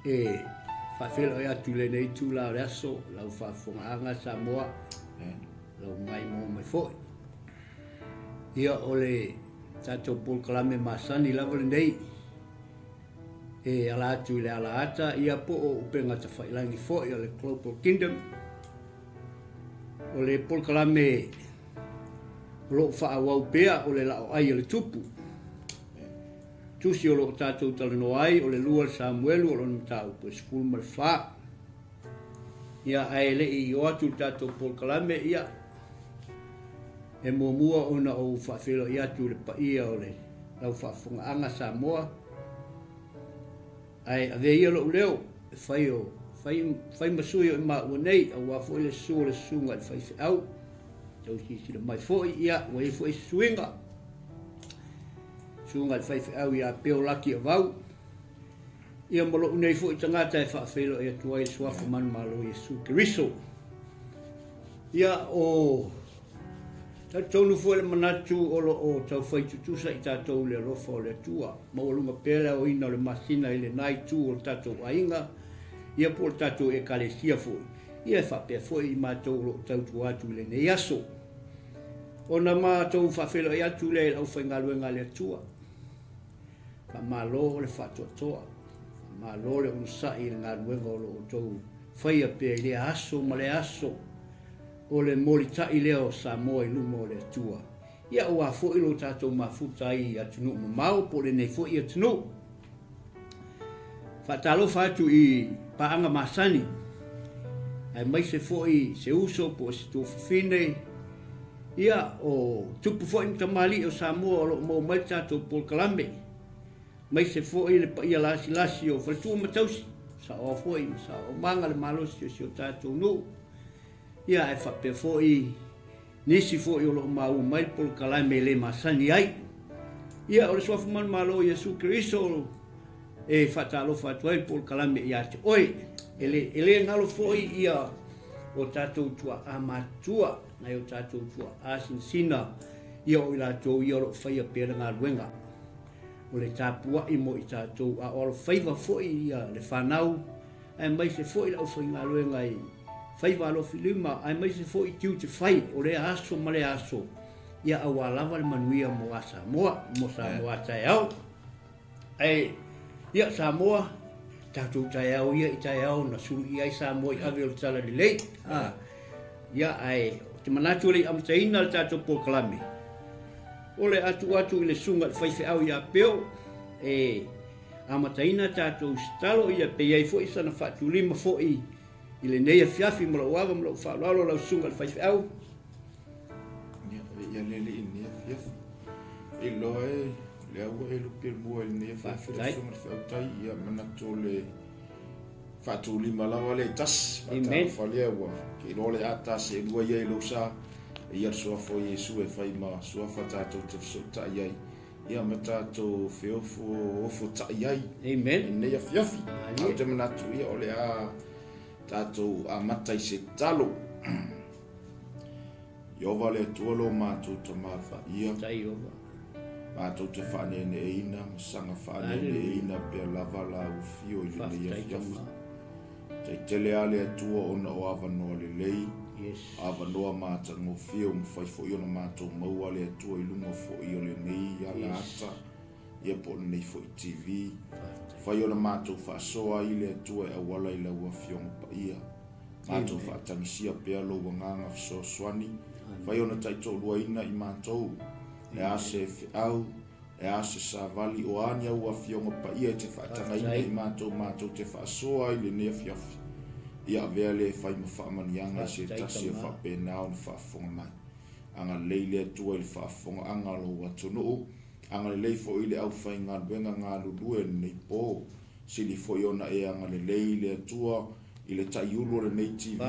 E faafeiloai atu i lenei itula o le aso, lau faafofogaaga Samoa, lau maimoa mai foi. Ia, o le tatou polokalame masani lava lenei, e ala atu i le alaata, ia po o upega tafailagi foi o le Global Kingdom. O le polokalame o lo o faaauau pea o le laoai a le tupu. Tusi o lo o tatou talanoa ai o le 2 le Samuelu o lona mataupu e 14. Ia, ae le i o atu le tatou polokalame, ia, e muamua ona ou faafeiloai atu i le paia o le lau faafofogaaga Samoa, ae avea ia lou leo e fai o fai, fai ma sui o i maua nei, aua foi le susu o le susuga i le faifeau. Tau silasila mai foi, ia, ua i ai foi se suiga. Susuga i le faifeau ia Peo Laki Avau, ia ma lou nei foi tagata e faafeiloai atu ai i le Suafa Manumalo o Iesu Keriso. Ia, o talitonu foi le manatu o lo o taufai tutusa i tatou i le alofa o le Atua, maualuga pea le aoina o le masina i lena itu o le tatou aiga, ia po o le tatou Ekalesia foi, ia e faapea foi i matou o lo o tautua atu i lenei aso. Ona matou faafeiloai atu lea i le aufaigaluega a le Atua. Faamalo le faatoatoa, faamalo le onosai i le galuega o lo o outou faia pea i lea aso ma lea aso, o le molitai lea o Samoa i luma o le Atua. Ia aua foi lo tatou mafuta ai i atunuu mamao po o lenei foi atunuu. Faatalofa atu i paaga masani, aemaise foi se uso po o se tuafafine, ia, o tupu foi ma tamalii o Samoa o lo o maua mai le tatou polokalame, aemaise foi le paia lasilasi o faletua ma tausi, saoa foi ma saoaomaga le malosi o si o tatou nuu, ia, ae faapea foi Nisi foi o lo o maua mai le polokalame e le masani ai. Ia, o le Suafa Manumalo o Iesu Keriso e faatalofa atu ai le polokalame ia te oe. E le, e le galo foi ia o tatou tuaa matutua, nai o tatou tuaa sinasina, ia o i latou ia o lo o faia pea le galuega. O le tapuai mo i tatou, a o alofaiva foi ia le fanau, aemaise foi le aufaigaluega i faiva alofilima, aemaise foi tiute fai o lea aso ma lea aso, ia aua lava le manuia mo a Samoa, mo Samoa a taeao. Ae, ia Samoa, tatou taeao ia i taeao na suluia ai Samoa i ave o le Talalelei. Ah, ia, ae, ou te manatu e le i amataina le tatou polokalame, o le a tuu atu i le susuga i le faifeau ia Peo, e Amataina tatou i se talo ia pe i ai foi sana faatulima foi i lenei afiafi ma lou ava ma lou faaaloalo lau susuga i le faifeau. Ia, ia le alii i lenei afiafi. E iloa e lea ua e lupe mua i lenei afiafi lau susuga i le feautai, ia manatu o le faatulima lava lea e tasi. Faatalofa lea ua ke iloa le a tasi e lua ia i lou sa. Ia le suafa o Iesu e fai ma suafa tatou te fesootai ai. Ia ma tatou feofo ofotai ai. Amen. I lenei afiafi. Ae ou te manatu ia o le a tatou amata i se talo. Ieova le Atua lo matou Tama Paia. Faafetai Ieova. Matou te faaneeneeina ma saga faaneeneeina pea lava lau afio i lenei afiafi. Taitele a le Atua ona o avanoa lelei, yes. Avanoa matagofie ua mafai foi ona matou maua le Atua i luga foi o lenei ala yes. ata, ia po o lenei foi TV. Fai ona matou faasoa ai le Atua e auala i lau Afioga Paia. Matou faatagisia pea lou agaga fesoasoani. Fai ona taitoaluaina i matou, le a se feau, E a se savali, o a ni au afioga paia e te faatagaina i matou matou te faasoa ai i lenei afiafi, ia avea le fai ma faamaniaga i se tasi e faapena ona faafofoga mai. Agalelei le Atua i le faafofogaaga a lou atunuu, agalelei foi i le aufaigaluega galulue i lenei po. Sili foi ona e agalelei le Atua i le taiulu o lenei TV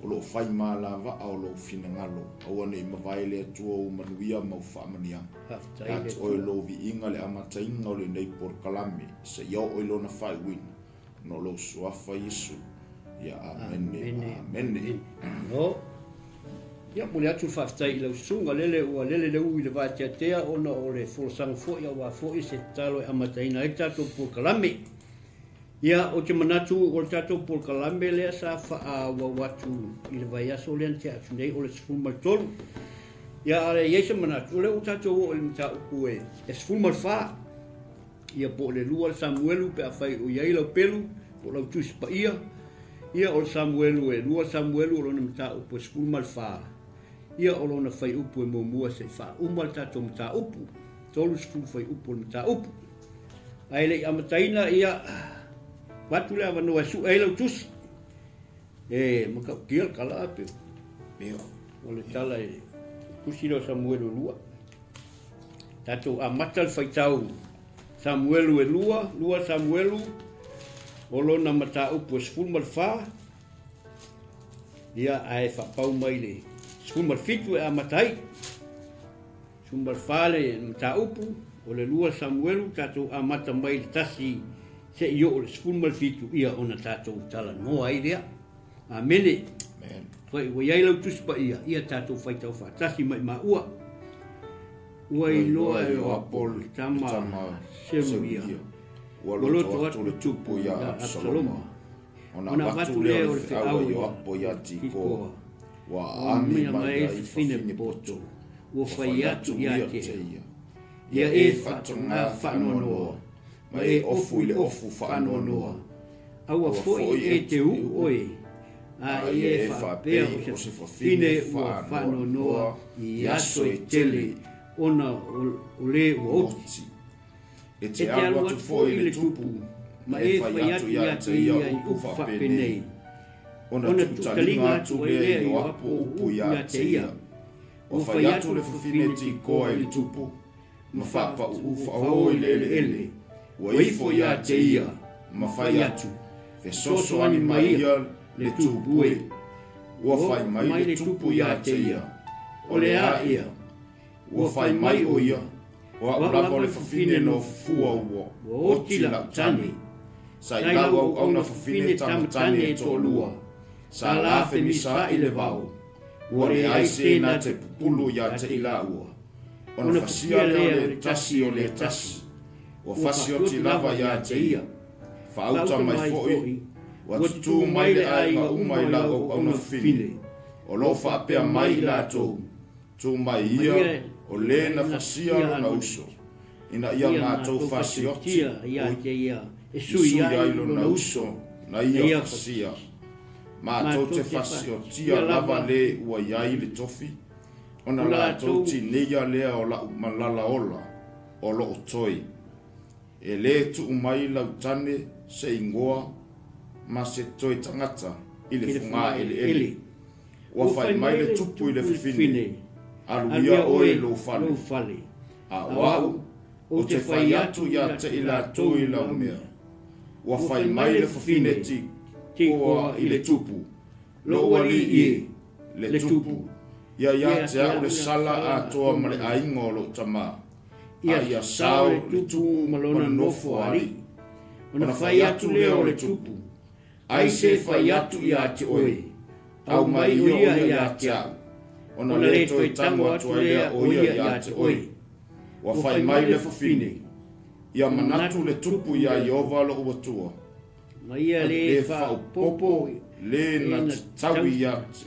o lo o fai malavaa o lou finagalo. Aua ne i mavae le Atua ou manuia ma ou faamanuiaga. Ia te oe lou viiga le amataina o lenei polokalame seia oo i lona faaiuina, ona o lou Suafa Iesu. Ia amene, amene. Malo. Ia, momoli atu le faafetai i lau susuga, lele ua lele le ū i le vateatea ona o le folasaga foi aua foi se tatalo e amataina ai le tatou polokalame. Ia, ou te manatu o le tatou polokalame lea sa faaauau atu i le vaiaso lea na tea atu nei o le 13. Ia, a i ai se manatu, o lea ua tatou oo i le mataupu e 14. Ia, po o le 2 le Samuelu pe afai o i ai lau pelu, po o lau Tusi Paia. Ia, o le Samuelu e 2 Samuelu o lona mataupu e 14. Ia, o lona fuaiupu e muamua se i faauma le tatou mataupu. 30 fuaiupu o le mataupu. Ae le i amataina, ia, avatu le avanoa e sue ai lau tusi. E matautia le tala a pe. Ia. O le tala e tusi lea o Samuelu 2. Tatou amata le faitau Samuelu e 2, 2 Samuelu, o lona mataupu e 14. Ia, ae faapau mai le 17 e amata ai. 14 le mataupu, o le 2 Samuelu, tatou amata mai le 1 seia oo i le 17, ia ona tatou talanoa ai lea. Amene. Amen. Foi ua i ai lau Tusi Paia, ia tatou faitau faatasi mai maua. Ua iloa e Ioapo le tama a Seruia, ua loto atu le tupu ia Absaloma, ona avatu lea o le feau a Ioapo ia Tikoa, ua aami mai ai fafine poto, ua fai atu ia te ia. Ia e faatoga faanoanoa, ma e ofu i le ofu faanoanoa. Aua foi e te uu oe, a ia e faapea o se fafine ua faanoanoa i aso e tele ona o le ua oti. E te alu atu foi i le tupu, ma e fai atu ia te ia i upu faapenei, Ona tuutaliga atu lea i Ioapo upu ia te ia, Ua fai atu le fafine Tikoa i le tupu, ma faapauu faaoo i le eleele, ua ifo ia te ia, ma fai atu, Fesoasoani mai ia le tupu e. Ua fai mai le tupu ia te ia, O le a ia? Ua fai mai ʻo ia, O aʻu lava o le fafine no fua ua oti laʻu tane. Sa i lau auauna fafine tama tane e toalua, sa la femisaʻi le vao, ua leai se na te pupulu iā te i lāua. Ona fasia lea o le tasi o le tasi, ua fasioti lava iā te ia. Faauta mai foi, ua tutū mai le aiga uma i lau auauna fafine, o lo o faapea mai i latou, Tu mai ia, o le na fasia lona uso, ina ia matou fasioti e sui ai lona uso na ia fasia. Matou te fasiotia lava le ua i ai le tofi, ona latou tineia lea o la'u malala ola o lo'o toe. E le tuu mai lau tane se igoa ma se toe tagata i le fogaeleele. Ua fai mai le tupu i le fafine, Alu ia oe i lou fale, a o au, ou te fai atu ia te i latou i lau mea. Ua fai mai le fafine Tikoa i le tupu, Lou alii e, le tupu, ia ia te au le sala atoa ma le aiga o lou tama, a ia sao le tupu ma lona nofo alii. Ona fai atu lea o le tupu, Ai se fai atu ia te oe, Aumai o ia ia te au, ona le toe tango atu ai lea o ia ia te oe. Ua fai mai le fafine, Ia manatu le tupu iā Ieova loʻu Atua, Ma ia le faaopoopo le na te tau ia te.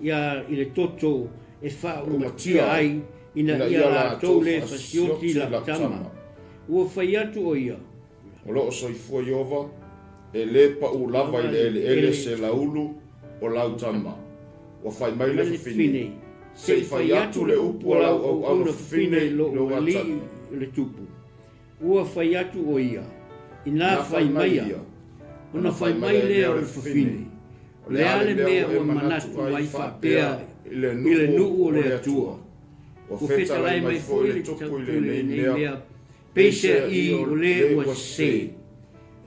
Ia i le toto e faaumatia ai ina ia latou le fasioti lau tama. Ua fai atu o ia. O lo o soifua Ieova, e le paʻu lava i le eleele se laulu o lau tama. Ua fai mai le fafine, Se i fai atu le upu a lau auauna fafine i lou alii le tupu. Ua fai atu o ia, Inā fai mai ia, ona fai mai lea o le fafine, O le a le mea ua manatu ai faapea i le nuu o le Atua? Ua fetalai mai foi le tupu i lenei mea Peisea i o le ua sese.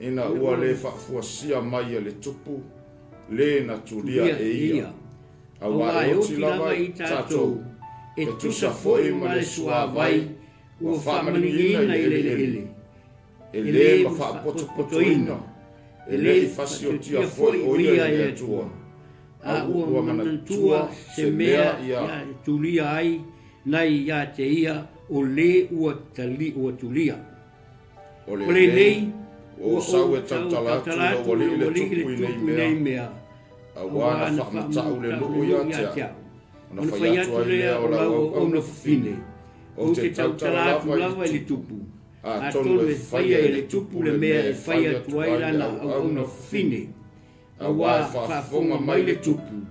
Ina ua le faafuasia mai e le tupu, le na tulia e ia. Aua e oti lava i tatou, e tusa foi ma le suavai ua faamanuiaina i le eleele, e le ma faapotopotoina, e le i fasiotia foi o ia i le Atua, a ua manatua se mea ia tulia ai nai ia te ia o le ua tali ua tulia. O lenei Ua ou sau e tautala atu i lou alii le tupu i nei mea, auā na faamata'u le nuu ia te au. Ona fai atu ai lea o lau auauna fafine, Ou te tautala atu lava i le tupu, atonu e faia e le tupu le mea e fai atu ai lana auauna fafine, auā e faafofoga mai le tupu,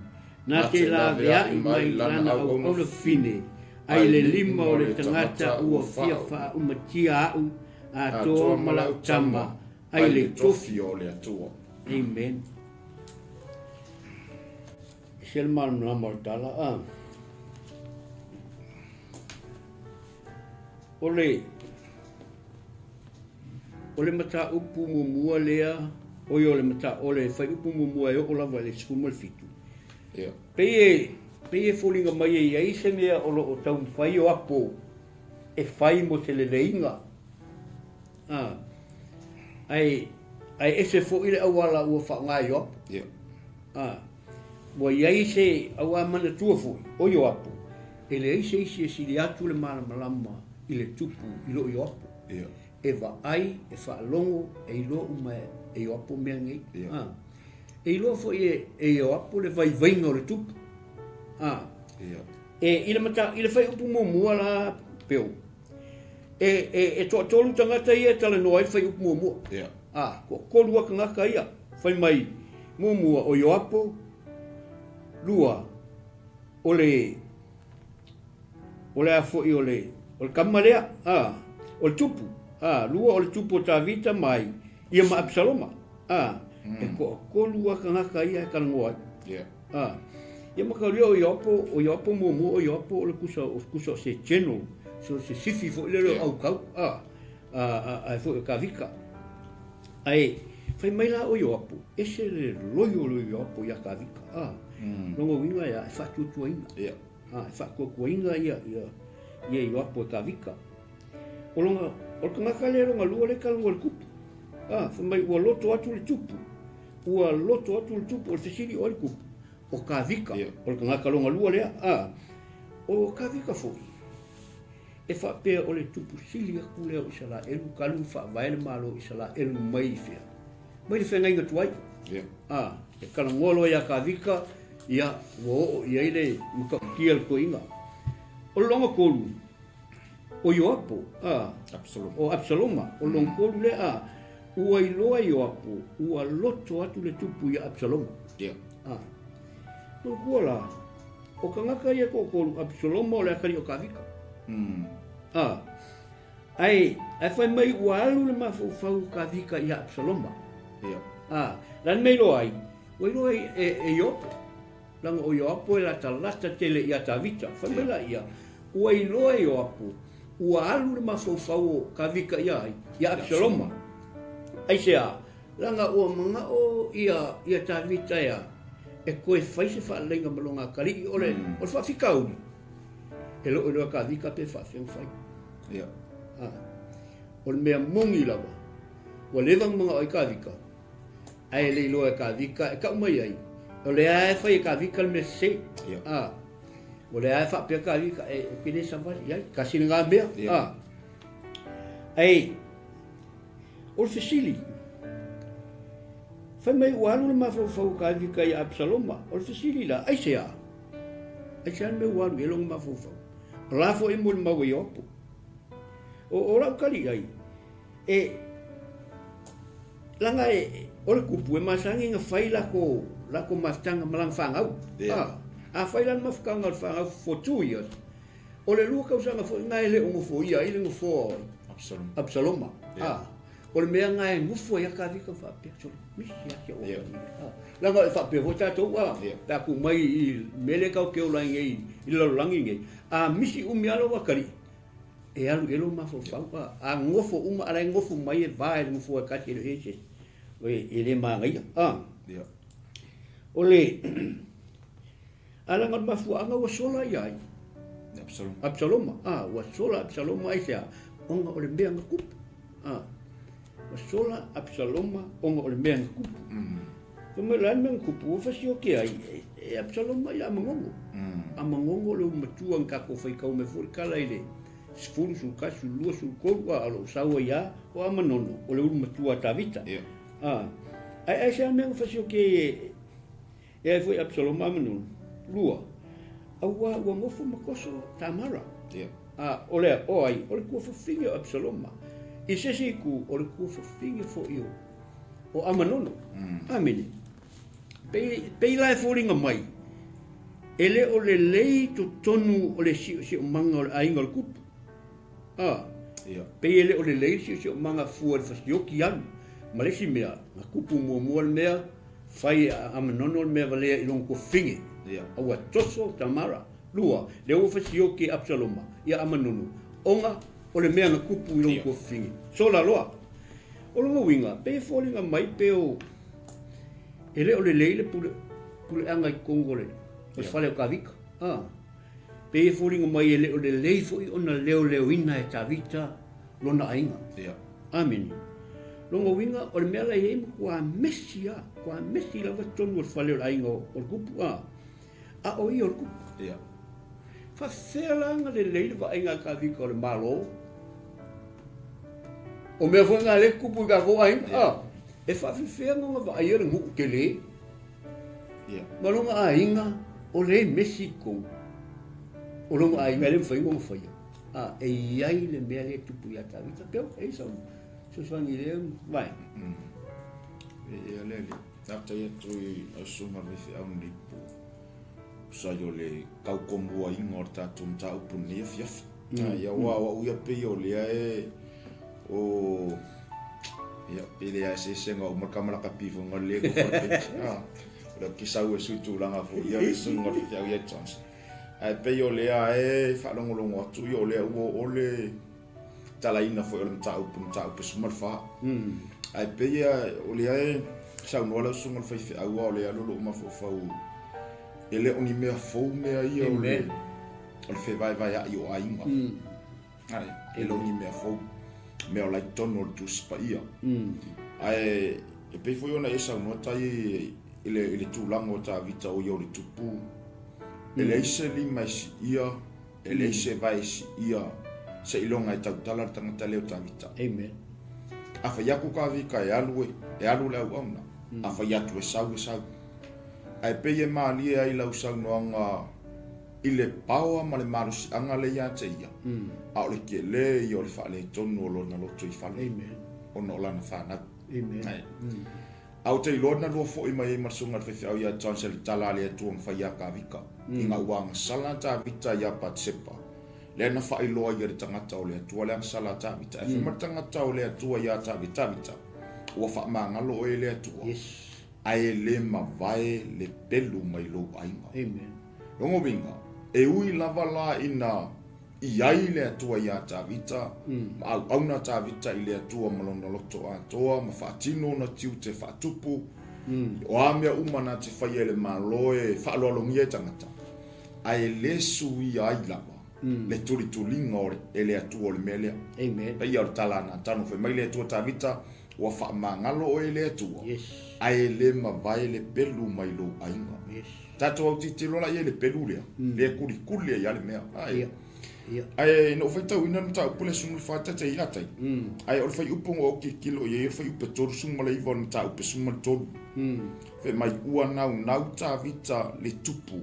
na te laveai mai lana auauna fafine, ai le lima o le tagata ua fia faaumatia a'u atoa ma la'u tama, ai le tofi o le Atua. Amen. Ese le malamalama o le tala, a. O le, o le mataupu muamua lea, oi o le mata, o le fuaiupu muamua e oo lava i le 17. Yeah. Pei e, pei e foliga mai e i ai se mea o lo o taumafai o apo e fai mo se leleiga. A, ae, ae ese foi le auala ua faaaoga e Ioapo. Yeah. A, ua i ai se auā manatua foi o Ioapo, e leai se isi e sili atu le malamalama i le tupu i lo Ioapo. Yeah. E vaai, e faalogo, e iloa uma e Ioapo mea nei. Yeah. A, e iloa foi e, e Ioapo le vaivaiga o le tupu. A, yeah. E, i le, mata, i le fuaiupu muamua la, Peo, E, e, e toatolu tagata ia e talanoa ai le fuaiupu muamua. Yeah. A, toatolu a tagata ia. Fai mai, muamua o Ioapo, lua, o le, o le a foi o le, o le kama lea, a, o le tupu, a, lua o le tupu o Tavita mai, ia ma Absaloma, a, mm. e toatolu a tagata ia e talanoa ai. Yeah. A, ia ma kaulia o Ioapo, o Ioapo muamua o Ioapo o le kusa, o kusa o se general, so se sifi foi lele o aukau, a, a, a, a foi o Kavika. Ae, fai mai la o Ioapo, ese le loio o le Ioapo ia Kavika, a, mm. longa uiga ia, e faatuatuaina. Yeah. A, e faatuatuaina ia, ia, ia Ioapo e Kavika. O longa, o le tagata lea longa lua le talanoa i le tupu. A, fai mai ua loto atu le tupu. Ua loto atu le tupu, o le fesili o ai le tupu? O Kavika, yeah. o le tagata longa lua lea. A, o Kavika foi, e faapea o le tupu sili atu lea o Isaraelu talu faavae le Malo o Isaraelu mai i fea? Mai le feagaiga tuai. Yeah. A, e talanoa loa ia Kavika, ia, ua oo i ai le matautia le toeaina. O le lona tolu, o Ioapo, a, Absaloma. o Absaloma, o le lona tolu lea, a, ua iloa Ioapo, ua loto atu le tupu ia Absaloma. Yeah. A, manatua la, o tagata ia toatolu, Absaloma o le atalii o Kavika. Mm. A, ae, ae fai mai ua alu le mafaufau o Kavika ia Absaloma. Yeah. A, la le mea iloa ai, ua iloa e, e, e Ioapo. Leaga o Ioapo e latalata tele ia Tavita. Fai mai la ia, ua iloa e Ioapo, ua alu le mafaufau o Kavika ia ai, ia Absaloma. Aisea? Leaga ua manao ia, ia Tavita ea, e toe fai se faaleleiga ma lona atalii, o le, mm. o le faafitauli. E le o iloa e Kavika pe faafefea ona fai. Yeah. Ah. O le mea moni lava, ua leva ona manao ai Kavika, Ae le iloa e Kavika e kau mai ai, o lea lava e fai e Kavika le mea sese. Yeah. A, o lea lava e faapea Kavika, e, ou te le savali i ai, tasi lena mea. Yeah. A, ae, o le fesili, fai mai ua alu le mafaufau o Kavika ia Absaloma, o le fesili la, aisea? Aisea le mea ua alu i ai lona mafaufau? O la foi e molimau e Ioapo. O, o lau tali i ai, E, leaga e, o le kupu e masani na fai lako, lako mafutaga ma lana fanau. Yeah. A, a fai lana mafutaga o le fanau for 2 years, o le lua tausaga foi na e le o nofoia ai le nofoa o Absalom. Absaloma. Yeah. A, o le mea na e nofo ai a Kavika faapea, sole, misi ia te oe. Yeah. A, leaga e faapea foi tatou, a, Yeah. pe a tu mai i mea lea tatou te ola ai nei i le lalolagi nei, a misi umi lava lou atalii, E alu i ai lou mafaufau, a, a nofo uma, a la e nofo mai e va i le nofoa e tasi e le o i ai se isi, e le manaia, a. Ia. O le, a leaga o le mafuaaga ua sola ia ai? Absaloma. Absaloma, a, ua sola Absaloma aisea? Ona o le mea na tupu, a. Ua sola Absaloma ona o le mea na tupu. Mm. Fai mai, o le a le mea na tupu? Ua fasioki ai e, e Absaloma ia Amagogo. Mm. Amagogo le matua na tatou faitau mai foi le tala i le, 10, 11, 12, 13, a o lo o sau ai lava o Amanono, o le ulu matua a Tavita. A, ae aisea mea na fasioki ai e, e ai foi Absaloma Amanono? Lua, auā ua nofo ma toso Tamara. A, o lea, o ai, o le tuafafine o Absaloma. I se isi itu, o le tuafafine foi o, o Amanono. Amene. Pei, pei la e foliga mai, e le o lelei totonu o le siosiomaga o le aiga o le tupu. A, pei e le o lelei le siosiomaga fua i le fasioki alu. Ma le isi mea, na tupu muamua le mea, fai e Amanono le mea valea i lona tuafafine. A ua toso Tamara. Lua, lea ua fasioki e Absaloma ia Amanono, ona o le mea na tupu i lona tuafafine. Sola loa. O lona uiga, pei e foliga mai pe o E le o lelei le pule, puleaga i totonu o le, o le fale o Tavita. A, pei e foliga mai e le o lelei foi ona leoleoina e Tavita lona aiga. Ia. Amene. Lona uiga, o le mea la e i ai, matua mesi lava, matua mesi lava totonu o le fale o le aiga o, o le tupu. A, a o ia o le tupu. Ia. Faafefea la ona lelei le vaaiga a Tavita o le Malo? O mea foi na lea e tupu i tatou aiga. A, e faafefea ona vaaia le nuu tele ma lona aiga o lea e mesi i totonu o lona aiga e le mafai ona faia. A, e i ai le mea lea e tupu ia Tavita. Peu, e i sau fesoasoani i lea vaega. E ia lea, faafetai atu i lau susuga i le faifeau lenei po. Tusa ai o le kaukomuaina o le tatou mataupu i lenei afiafi. Ia aua o au ia pei o lea e o ia pe le eseesega uma le kama lakapi foi nga le ko fa o le ki sau e sui tulaga foi ia le suiga o le faifeau ia Johnson. Ae pei o lea e faalogologo atu ia o lea ua oo le talaina foi o le mataupu mataupu 14. Ae pei o lea e saunoa lau susuga i le faifeau a o lea o lou mafaufau e le o ni mea fou mea ia o le o le fevaevaea'i o aiga. Ae e le o ni mea fou, mea o la i totonu o le Tusi Paia. Ae e pei foi ona e saunoa tai i le, i le tulaga o Tavita o ia o le tupu, e leai se lima e siia, e leai se vae e siia seiloga e tautala le tagata lea o Tavita. Amen. A fai atu Tavita e alu, e alu le auauna. A fai atu e sau, e sau. Ae pei e malie ai lau saunoaga i le paoa ma le malosiaga lea ia te ia, a o le tele ia o le faaletonu o lona lotoifale ona o lana fanau. A ou te iloa na lua foi mai ai ma le susuga i le faifeau ia Johnson i le tala a le Atua na fai ia Tavita, ina ua agasala a Tavita ia Patesepa, lea na faailoa ai e le tagata o le Atua le agasala a Tavita. Ae fai mai le tagata o le Atua ia Tavita, Tavita, ua faamagalo oe e le Atua. Ae e le mavae le pelu mai lou aiga. Amen. Lona uiga, e ui lava la ina i ai le Atua iā Tavita, ma auauna Tavita i le Atua ma lona loto atoa, ma faatino ona tiute faatupu, o a mea uma na te faia e le Malo e faaaloalogia e tagata, ae le suia ai lava le tulituliga o le, e le Atua o le mea lea. Amen. Paia o le tala a Natano, fai mai le Atua Tavita, Ua faamagalo oe e le Atua, yes. Ae le mavae le pelu mai lou aiga. Yes. Tatou autitilo la i ai le pelu lea, lea e kulikuli ai lava le mea. Ae, yeah. Yeah. Ae ina ou faitauina le mataupu lea 14 te ia tai. Ae o le fuaiupu na ou tilotilo i ai o le fuaiupu 39 o le mataupu 13. Fai mai, ua naunau Tavita le tupu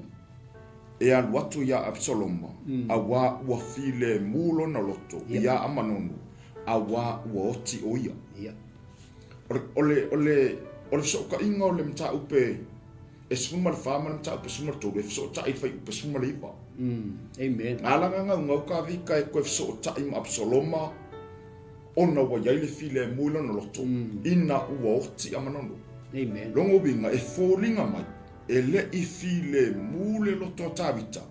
e alu atu iā Apisaloma, auā ua filemu lona loto iā Amanono, auā ua oti ʻo ia. Ia. O le, o le, o le, o le fesootaiga o le mataupu e 14 ma le mataupu e 13, e fesootai i le fuaiupu 19. Amen. Na ala gagaugau Kavika e toe fesootai ma Apisaloma ona ua i ai le filemu i lona loto, ina ua oti Amanono. Amen. Lona uiga e foliga mai, e le i filemu le loto o Tavita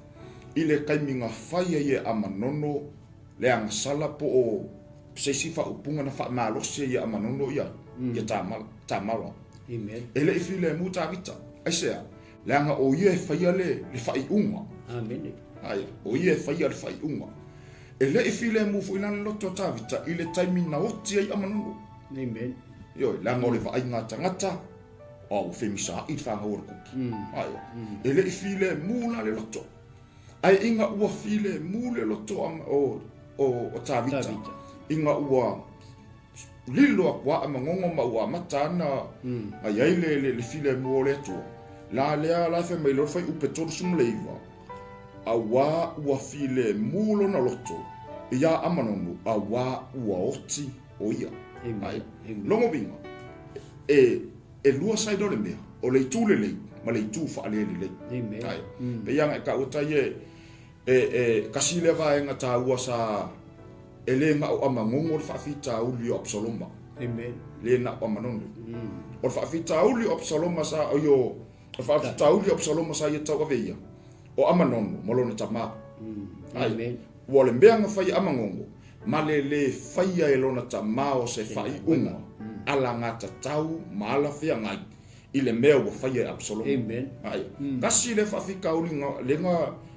i le taimi na fai ai e Amanono le agasala po o se isi faaupuga na faamalosi ai ia Amanono ia, ia Tamara. Tamara. Amen. E le i filemu Tavita. Aisea? Leaga o ia e faia le, le faaiuga. Amene. Aia, o ia e faia le faaiuga. E le i filemu foi la le loto o Tavita i le taimi na oti ai Amanono. Amen. Ioe, leaga o le vaaiga a tagata, a ua femisaai le fanau a le kupu. Aia. E le i filemu la le loto. Ae ina ua filemu le loto o o, o Tavita, Tavita. Ina ua lilo aku a magongo ma ua amata ana mm. ai ai le, le, le filemu o le Atua. La lea la fai mai loa fuaiupu 39, auā ua filemu lona loto iā Amanono, auā ua oti o ia. Amen. Logo uiga, e, e lua side o le mea, o le itu lelei ma le itu faalē lelei. Amen. Ai. Mm. Pei ana e ka ua tai e, e, e kasi lea vaega tāua sa e lē na o Amagogo le faafitauli o Absaloma. Amen. Lē na o Amanono. Mm. O le faafitauli o Absaloma sa o io o le faafitauli o Absaloma sa ia tauave ia o Amanono ma lona tamā. Mm. Amen. Ua le mea na fai e Amagogo ma le lē faia e lona tamā o se faaiuga mm. alagatatau ma alafeagai i le mea ua faia e Absaloma. Amen. Ai. Mm. Kasi le faafitauli nga le nga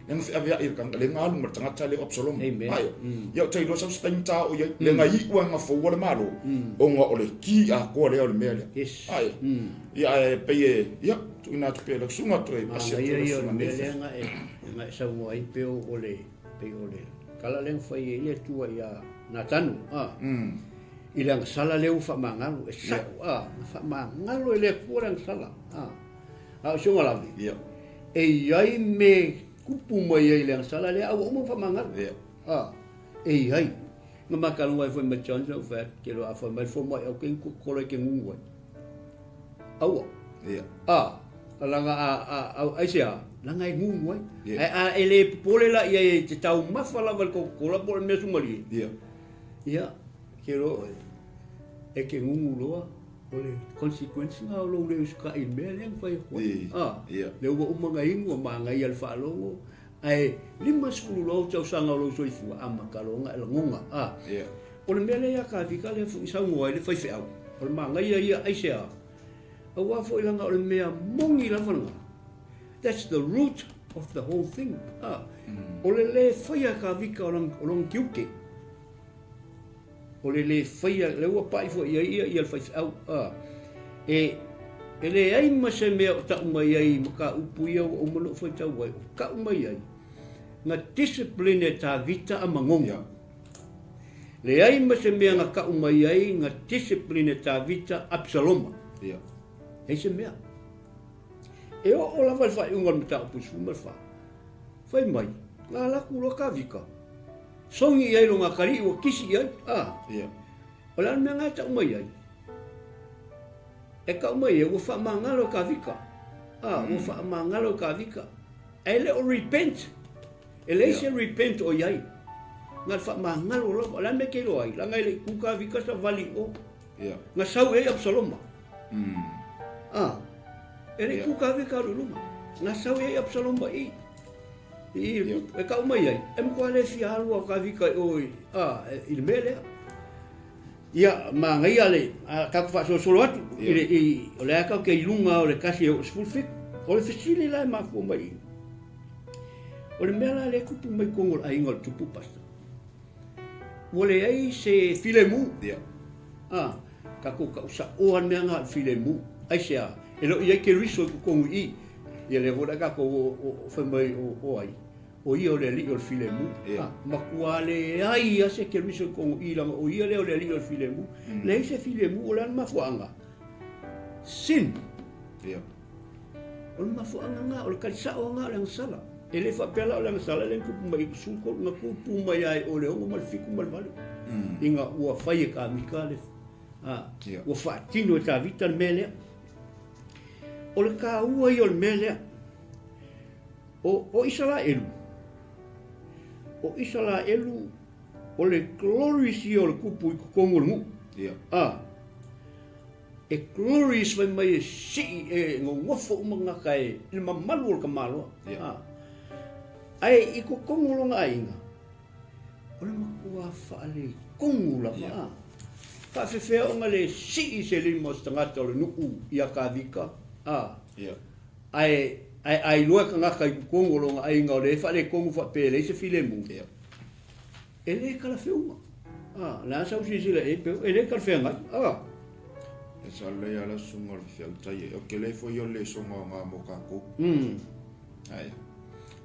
le nga feaveai le le nga alu ma le tagata lea o Absaloma. Amen. Ai. Mm. Ia o te iloa sau se taimi ta o iai mm. le nga iu nga foua le malo. Mm. Ona o le ki atoa lea o le mea lea. Yes. Ai. Mm. Ia e pei e ia tuuina atu pea i lau susuga toe pasi atu i lau susuga Nefe. Lea nga e nga e saunoa ai pei o le pei o le tala lea na fai ai le Atua ia Natano. Ah. Mm. I le agasala lea ua faamagalo, e sa'o, a, na faamagalo e le Atua le agasala, a. A o si ona lave, e i ai me kupu mai ai le agasala lea, a ua uma ona faamagalo. A, e i ai. Na makaluga ai foi ma John sa ou fai atu, ke loa a fai mai le fomai au ke kola i ke gugu ai. Aua. A, laga a, a, a, aisea, laga e gugu ai. Ae a e le popole la i ai e te taumafa lava i le Coca-Cola po o le mea sumalie. Ia, ke loa oe, e ke gugu loa, o le consequence na o lou le usukai i le mea lea na fai atu ai. Ah, lea ua uma ona inu, ua manaia le faalogo, ae 50 loa ou tausaga o lou soifua, amata loa ona e lagona. Ah, o le mea lea ia Kavika lea foi saunoa ai le faifeau, o le manaia ia aisea, aua foi leaga o le mea moni lava lena. That's the root of the whole thing. Ah, o le lē faia e Kavika o lona tiute. O le lē faia, lea ua pai foi i ai ia, ia le faifeau. Ah, e, e leai ma se mea o tau mai ai ma ka upu ia ua uma ona ou faitau ai, o tau mai ai, na discipline e Tavita a Magogo. Yeah. Leai ma se mea na tau mai ai na discipline e Tavita Absaloma. Yeah. Leai se mea. E oo lava i le faaiuga o le mataupu 14. Fai mai, na alu atu loa Kavika, sogi i ai lona atalii ua kisi i ai, a. Yeah. O le a le mea na e tau mai ai? E tau mai ai, ua faamagalo e Kavika. A, ua faamagalo e Kavika. Ae le o repent. E leai se repent o i ai. Na le faamagalo lava. O le a le mea e te iloa ai? Leaga e le i tu Kavika savali i o. Yeah. Na sau i ai Absaloma. Ah, e le i tu Kavika alu i luma. Na sau i ai Absaloma i i Yeah. e kau mai ai. E matua le fia alu a Kavika i o i, ah, i le mea lea. Ia, manaia le, a tatou faasolosolo atu, Yeah. i le, i, o le a tatou te i luga o le kasi e oo 17. O le fesili la e mafua mai i. O le mea la lea e tupu mai i totonu o le aiga o le tupu, Pastor. Ua leai se filemu. Yeah. Ah, tatou tau saoa le mea na o le filemu. Aisea, e le o i ai Keriso i totonu i i. Ia lea foi la tatou o, o, o fai mai o, o ai, o ia o le alii o le filemu. Yeah. Ah, matua leai lava se Keriso i totonu i i, leaga o ia lea o le alii o le filemu. Leai se filemu, o le a le mafuaaga? Sin. Yeah. O le mafuaaga lena, o le tali sao lena o le agasala. E le faapea la o le agasala lea na tupu mai i le 13, na tupu mai lava i o le 6 ma le 7 ma le 8. Ina ua fai e Kamika le, a, ua faatino e Tavita le mea lea. O le taua ia o le mea lea, o, o Isaraelu, o Isaraelu, o le glories ia o le tupu i totonu o le nuu. A, E glorious fai mai e sii e nonofo uma gata e i le mamalu o le tamaloa. Yeah. Ah. Ae i totonu o lona aiga, o le matua faaletonu lava. Yeah. Ah. Faafefea ona le sii se lima o se tagata o le nuu ia Kavika. Ah. Yeah. Ae ae a iloa e tagata i totonu o lona aiga o lea e faaletonu faapea e leai se filemu. Yeah. E le talafeuga. A, le a sau silasila i ai peu, e le talafeagai. A. E sa lelei lava la susuga o le faifeau tai e. O tele foi o le lesona o ngā mo kākou. Mm. Ae,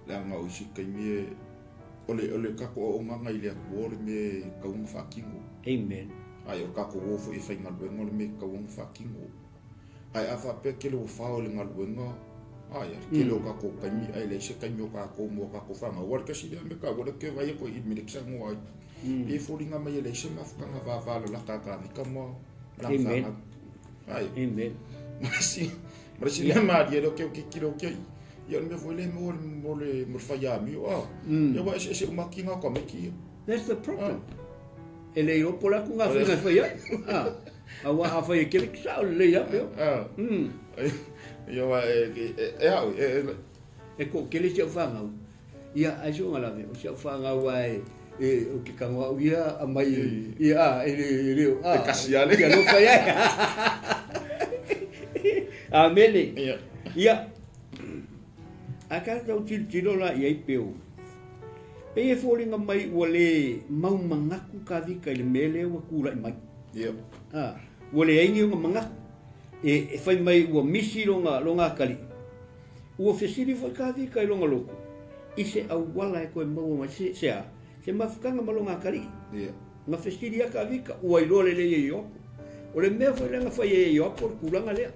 leaga o isi taimi e, O le, o le tatou auaunaga i le Atua o le mea e tatau ona faatino. Amen. Ae o le tatou o foi e faigaluega o le mea e tatau ona faatino. Ae a faapea tele ua fao i le galuega, ai, le tele o tatou taimi ae leai se taimi o tatou mo tatou fanau. Aua o le tasi lea mea taua lea ou te vaai atu ai i le mea lea e te saunoa ai. E foliga mai e leai se mafutaga vavalalata a Tavita ma lana fanau. Ai. Amen. Ma le isi, ma le isi mea malie lea ou te tilotilo atu ai, ia o le mea foi lea mo le, mo le, mo le fai amio, ah. Ia ua eseese uma atu tiga o tamaiti ia. That's the problem. E le iloa po o le a ku gafaina e fai ai. Ah. Aua a fai e kele ki sao lelei lava peo. Ah. Ia ua e, e, e au, e, e, E toatele si au fanau. Ia, ai so lave, o si au fanau lava e, e, o ke kago au ia aumai, ia, a, e le, e le, a. E kasi lava le. Ia alofa i ai. Amene. Ia. Ia. A tatou tilotilo la i ai peo, pei e foliga mai ua le mau manatu Kavika i le mea lea ua tulai mai. Ia. A, ua leai ni ona manatu. E, e fai mai ua misi lona, lona atalii. Ua fesili foi Kavika i lona loto, i se auala e toe maua mai se, se a? Se mafutaga ma lona atalii. Ia. Na fesili a Kavika, ua iloa lelei e Ioapo. O le mea foi lea na fai ai e Ioapo o le tulaga lea.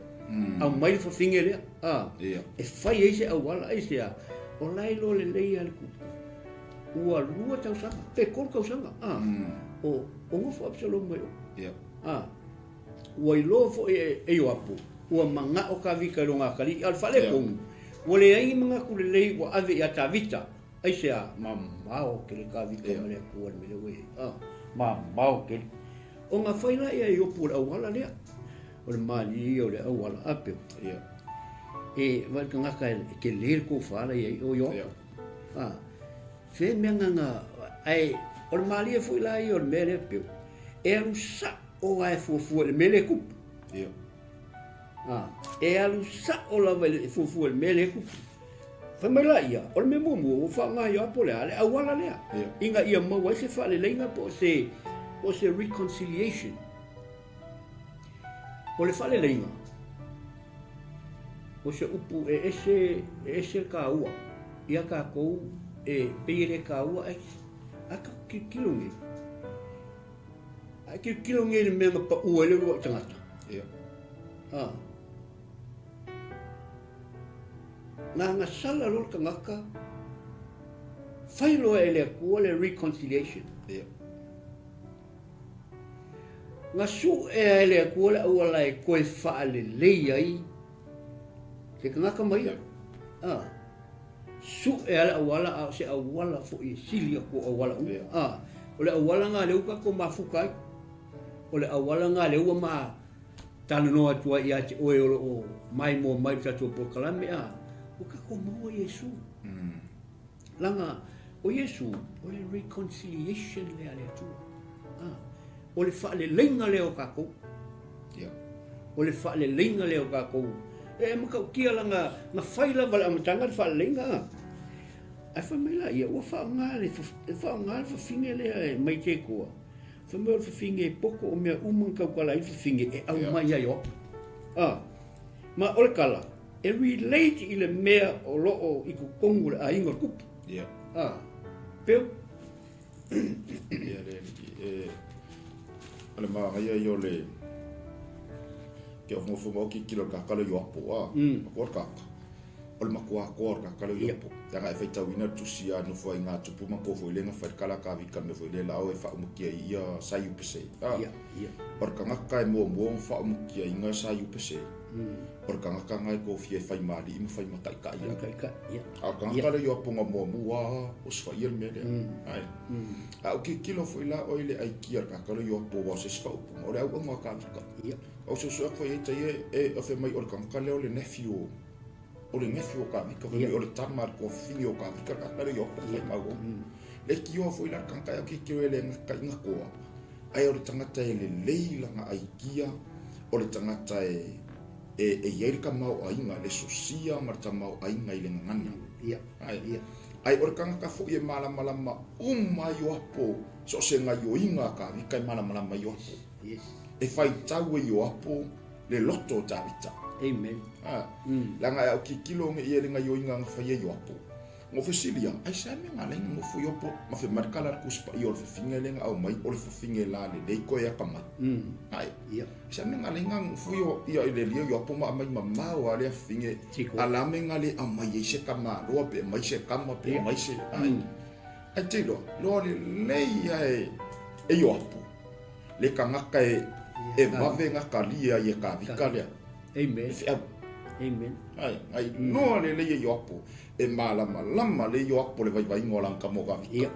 Aumai le fafine lea, a, Ia. e fai ai se auala, aisea? O la e iloa lelei lava le tupu. Ua lua tausaga, pe tolu tausaga, a, o, o nofo Apisaloma i o. Ia. A, Ua iloa foi e Ioapo, ua manao Tavita i lona atalii, a o le faaletonu, ua leai ni manatu lelei ua ave ia Tavita. Aisea? Mamao tele Tavita ma le Atua i le mea lea ua i ai. A, mamao tele. Ona fai lea e Ioapo o le auala lea, o le malie ia o le auala a peo. E vaai le tagata e tele le tofa la i ai o Ioapo. A, fe mea nganga, ae o le malie foi la ia o le mea lea peo, e alu sao O ae fuafua i le mea lea e tupu. Ia. A, e alu sao lava i le fuafua i le mea lea e tupu. Fai mai la ia, o le mea muamua ua faaaoga ia po o le a le auala lea. Ia. Ina ia maua ai se faaleleiga po o se, po o se reconciliation. O le faaleleiga, o se upu e ese, e ese le taua ia tatou e pei e le taua ae, a tatou tilotilo nei. A e tilotilo nei i le mea na pau ai le uluai tagata. Ia. A. Na gasala loa le tagata, fai loa e le Atua le reconciliation. Ia. Na suʻea e le Atua le auala e toe faalelei ai se tagata ma ia. A. Suʻe a le auala a o se auala foi e sili atu o auala uma. A, o le auala lena lea ua tatou mafuta ai. O le auala lena lea ua ma talanoa atu ai ia te oe o lo o maimoa mai i le tatou polokalame, a, ua tatou maua Iesu. Leaga o Iesu, o le reconciliation lea a le Atua. A, o le faaleleiga lea o tatou. O le faaleleiga lea o tatou. E matautia leaga na fai lava i le amataga le faaleleiga a. Ae fai mai laia, ua faaaoga le, faaaoga le fafine lea e mai Tekoa. Fai mai o le fafine e poto o mea uma na tautala ai le fafine e aumai ia Ioapo. A, ma o le tala, e relate i le mea o lo o i totonu o le aiga o le tupu. A, peu. Ia le e o le manaia ia o le ke o fongofongo o kikilo ka kalo i apo a ko ka o le matua koa o ka kalo i apo tanga e faitauina le tusi a nofo ai ngā tupu ma ko foi le nga fai kala ka vi ka me foi le lao e whaumukia i ia sa iupese a o le kangaka e mua mua whaumukia i ngā sa iupese o le kangaka ngai ko fia whai maali ma whai mataitai ia. A o le tagata lea i o aponga muamua o se faia le mea lea. Ai. A o kilokilo foi la oe i le aikia o le tagata lea i o apo ua o se isi faaupuga, o le auauna a Kavika. A o suesue atu foi ai tai e, e o fai mai o le tagata lea o le nephew o, o le nephew o Kavika, fai mai o le tama a le tuafafine o Kavika le tagata lea i o apo fai mau. Le kioa foi la le tagata e au kilokilo e le gata i koa, ae o le tagata e lelei lana aikia, o le tagata e, E, e i ai le tamaoaiga, le sosia ma le tamaoaiga i le gagana. Ia, Ai. ia. Ai o le tagata foi e malamalama uma ai o apo, so o se gaioiga a Tavita e malamalama ai o apo. Yes. E faitau ai o apo le loto o Tavita. Amen. Ah. Leaga e au tilotilo nge ia i le gaioiga na fai ai o apo. Ngo fesili ia, aisea mea nga alai na nofo Ioapo? Ma fai mai le tala a le Tusi Paia o le fafine lea na aumai, o le fafine la lelei toe atamai. Ae, aisea mea nga alai na nofo ia i le alii o Ioapo ma aumai mamao lava lea fafine, a o le a mea na le aumai ai se tamaloa pe aumai se tama pe aumai se, ae, ae te iloa, iloa lelei lava e Ioapo le tagata e vave na talia ai e Tavita lea. Amen. Le feau. Amen. Ae, na iloa lelei e Ioapo e malamalama lelei Ioapo le vaivaiga o lana tama o Tavita. Ia.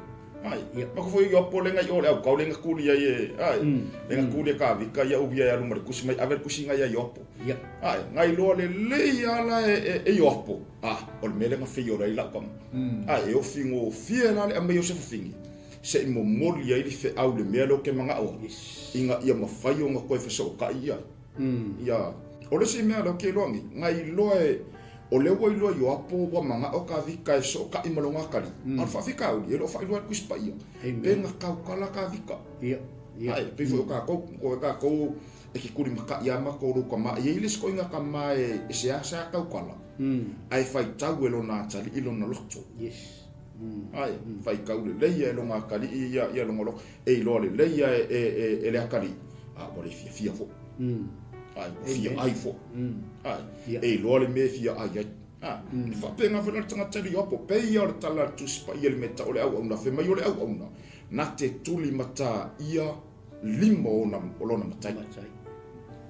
Ae, Ia. mako foi Ioapo le na i o le aukau le na tuli ai e, ae, le na tuli e Tavita ia uvia e alu ma le tusi mai, ave le tusi na ia Ioapo. Ia. Ae, na iloa lelei lava la e, e Ioapo, ah, o le mea lea na feiola ai lau tama. Ae, e ofi gofie la le aumai o se fafine, se i momoli ai le feau i le mea lea ou te manao ai, ina ia mafai ona toe fesootai ia. Ia, o le isi mea lea ou te iloa nei, na iloa e, o lea ua iloa e Ioapo ua manao Tavita e fesootai ma lona atalii, a o le faafitauli, e le o faailoa e le Tusi Paia, pe na tautala Tavita. Ae, pei foi o tatou, o tatou e te tulimatai lava matou i lou tama, e i ai le isi ituaiga tama e seasea tautala, ae faitau e lona atalii lona loto. Ae, faitau lelei e lona atalii ia lona loto. E iloa lelei lava e le atalii, a ua le fiafia foi. Ae, ua fia ai foi. Ae, e iloa le mea e fia ai ai. Ae, e faapena foi la le tagata i le Ioapo, pei lava o le tala a le Tusi Paia i le mea e tau o le auauna, fai mai o le auauna, na te tulimatāia lima o lona matai.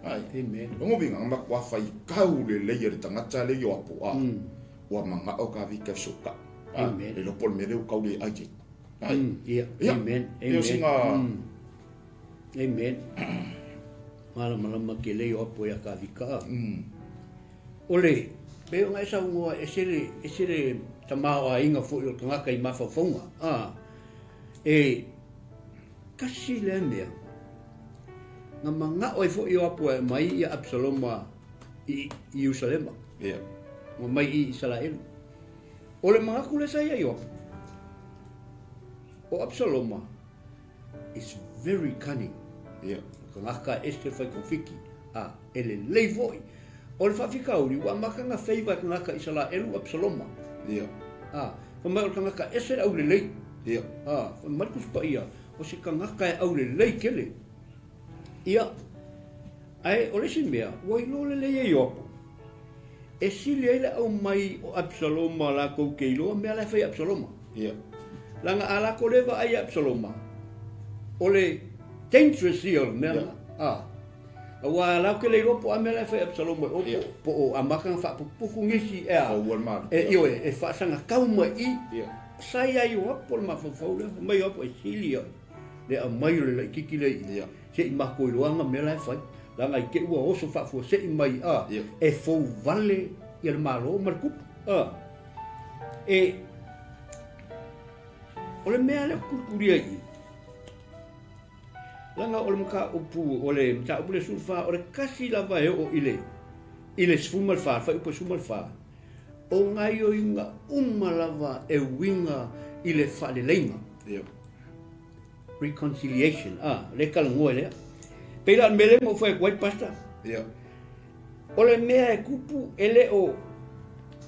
Ae, lona uiga, na matua faitau lelei e le tagata le Ioapo, a, ua manao Tavita e fesootai. Ae, le iloa po o le mea lea ua tau le ai ai. Ai. Ia, amen, amen. Ia sina Amen. Malamalama tele Ioapo ia Tavita. O le, pei ona e saunoa, ese le, ese le tamaoaiga foi o le tagata i mafaufauga. A, e tasi lea mea, na manao ai foi Ioapo e aumai ia Absaloma i Ierusalema. Ia. Ma mai i Isaraelu. O le manatu lea sa i ai Ioapo, o Absaloma is very cunning. Ia. O tagata e ese fai kofiki, a e lelei foi. O le faafitauli, ua amata ona favour e tagata Isaraelu Absaloma. Ia. A, fai mai o le tagata ese le aulelei. Ia. A, fai mai le Tusi Paia, o se tagata e aulelei tele. Ia, ae o le isi mea, ua iloa lelei e Ioapo, e sili ai le aumai o Absaloma latou te iloa mea la e fai e Absaloma. Ia. Leaga a latou le vaai ia Absaloma, o le dangerous ia o le mea lena. A. Aua latou te le iloa po o a mea la e fai e Absaloma i o, po, po o amata ona faaputuputu nisi e a. Fau le malo. E, ioe, e faasagatau mai i i. Ia. Sa ia Ioapo le mafaufau lea, fai mai Ioapo e sili ia le aumai o le laitiiti lea i i. Ia. Se i matou iloaga mea la e fai, leaga i te i ua oso faafuasei mai a, e fou vale ia le Malo ma le tupu. A. E, o le mea lea ou kulikulia i i, leaga o le mataupu, o le mataupu le 14, o le kasi lava e oo i le, i le 14, le fuaiupu 14, o gaioiga uma lava e uiga i le faaleleiga. Ia. Reconciliation, ah, lea e talanoa i lea. Pei la o le mea lea na ou fai atu ai, Pastor. Ia. O le mea e tupu, e le o,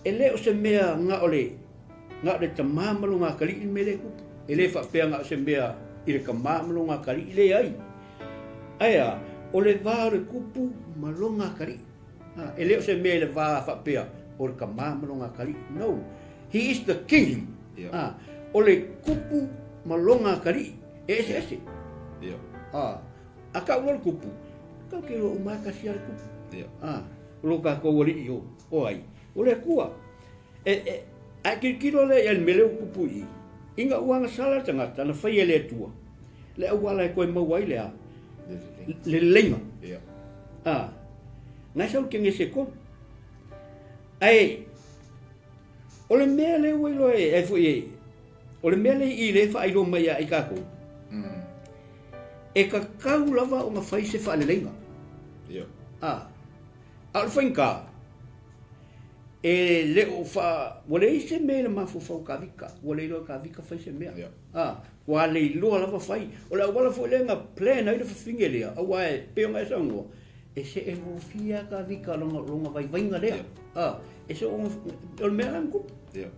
e le o se mea na o le, na o le tama ma lona atalii le mea lea e tupu. E le faapea na o se mea i le tama ma lona atalii, leai. Ae a, o le va o le tupu ma lona atalii. Ah, e le o se mea i le va faapea o le tama ma lona atalii. No. He is the king. Yeah. Ah, o le kupu ma lona atalii, e eseese. Yeah. Ah, a kau loa le kupu, kau ke iloa uma e tasi a le kupu. Yeah. Ah, o lo tatou alii o, o ai, o le Atua. E, e, a e tilotilo lea i ai le mea lea ua kupu i i, ina ua agasala le tagata na faia e le Atua, le auala e toe maua ai le a? Le leleiga. Yeah. Ah, na e sau le kenese e tolu. Ae, O le mea lea ua iloa e, e foi e, o le mea lea i lea e faailoa mai ia i tatou, e tatau lava ona fai se faaleleiga. Yeah. A, a o le faigata, e le o faa, ua leai se mea i le mafaufau o Kavika, ua le iloa e Kavika fai se mea. Yeah. A, ua le iloa lava fai. O le auala foi lea na plan ai le fafine lea, aua e pei ona e saunoa, E seegofie lava Kavika lona, lona vaivaiga lea. Yeah. E seegofie, o le mea la na tupu. Yeah.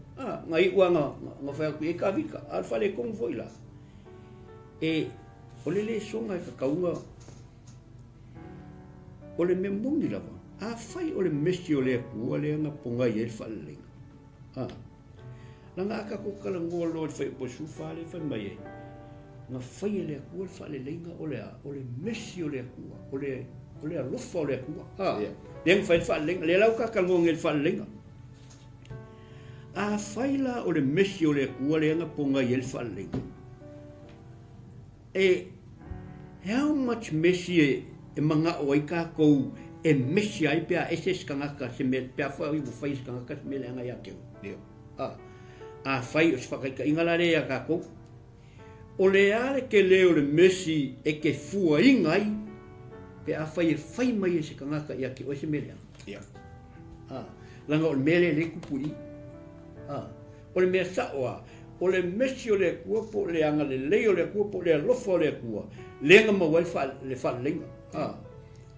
Na iu lava na, na fai atu i ai Kavika, a o le faaletonu foi la. E, o le lesona e tatau ona, o le mea moni lava, afai o le mesi o le Atua lea na pogai ai le faaleleiga, Leaga a tatou talanoa loa i le fuaiupu 14 lea e fai mai ai, na fai e le Atua le faaleleiga o le a? O le mesi o le Atua, o le, o le alofa o le Atua. A, yeah. Lea na fai le faaleleiga, lea la ua ta talanoa nei i le faaleleiga. Afai la o le mesi o le Atua lea na pogai ai le faaleleiga, E how much mesi e, e manao ai tatou e mesi ai pe a ese se tagata se mea, pe afai ua fai e se tagata se mea leaga ia te oe. Yeah. A, afai o se faataitaiga la lea ia tatou, o le a le tele o le mesi e te fuaina ai pe afai e fai mai e se tagata ia te oe se mea leaga. Yeah. A, leaga o le mea lea e le tupu i i. A, O le mea sao lava, o le mesi o le Atua po o le agalelei o le Atua po o le alofa o le Atua, lea na maua ai le faaleleiga. A,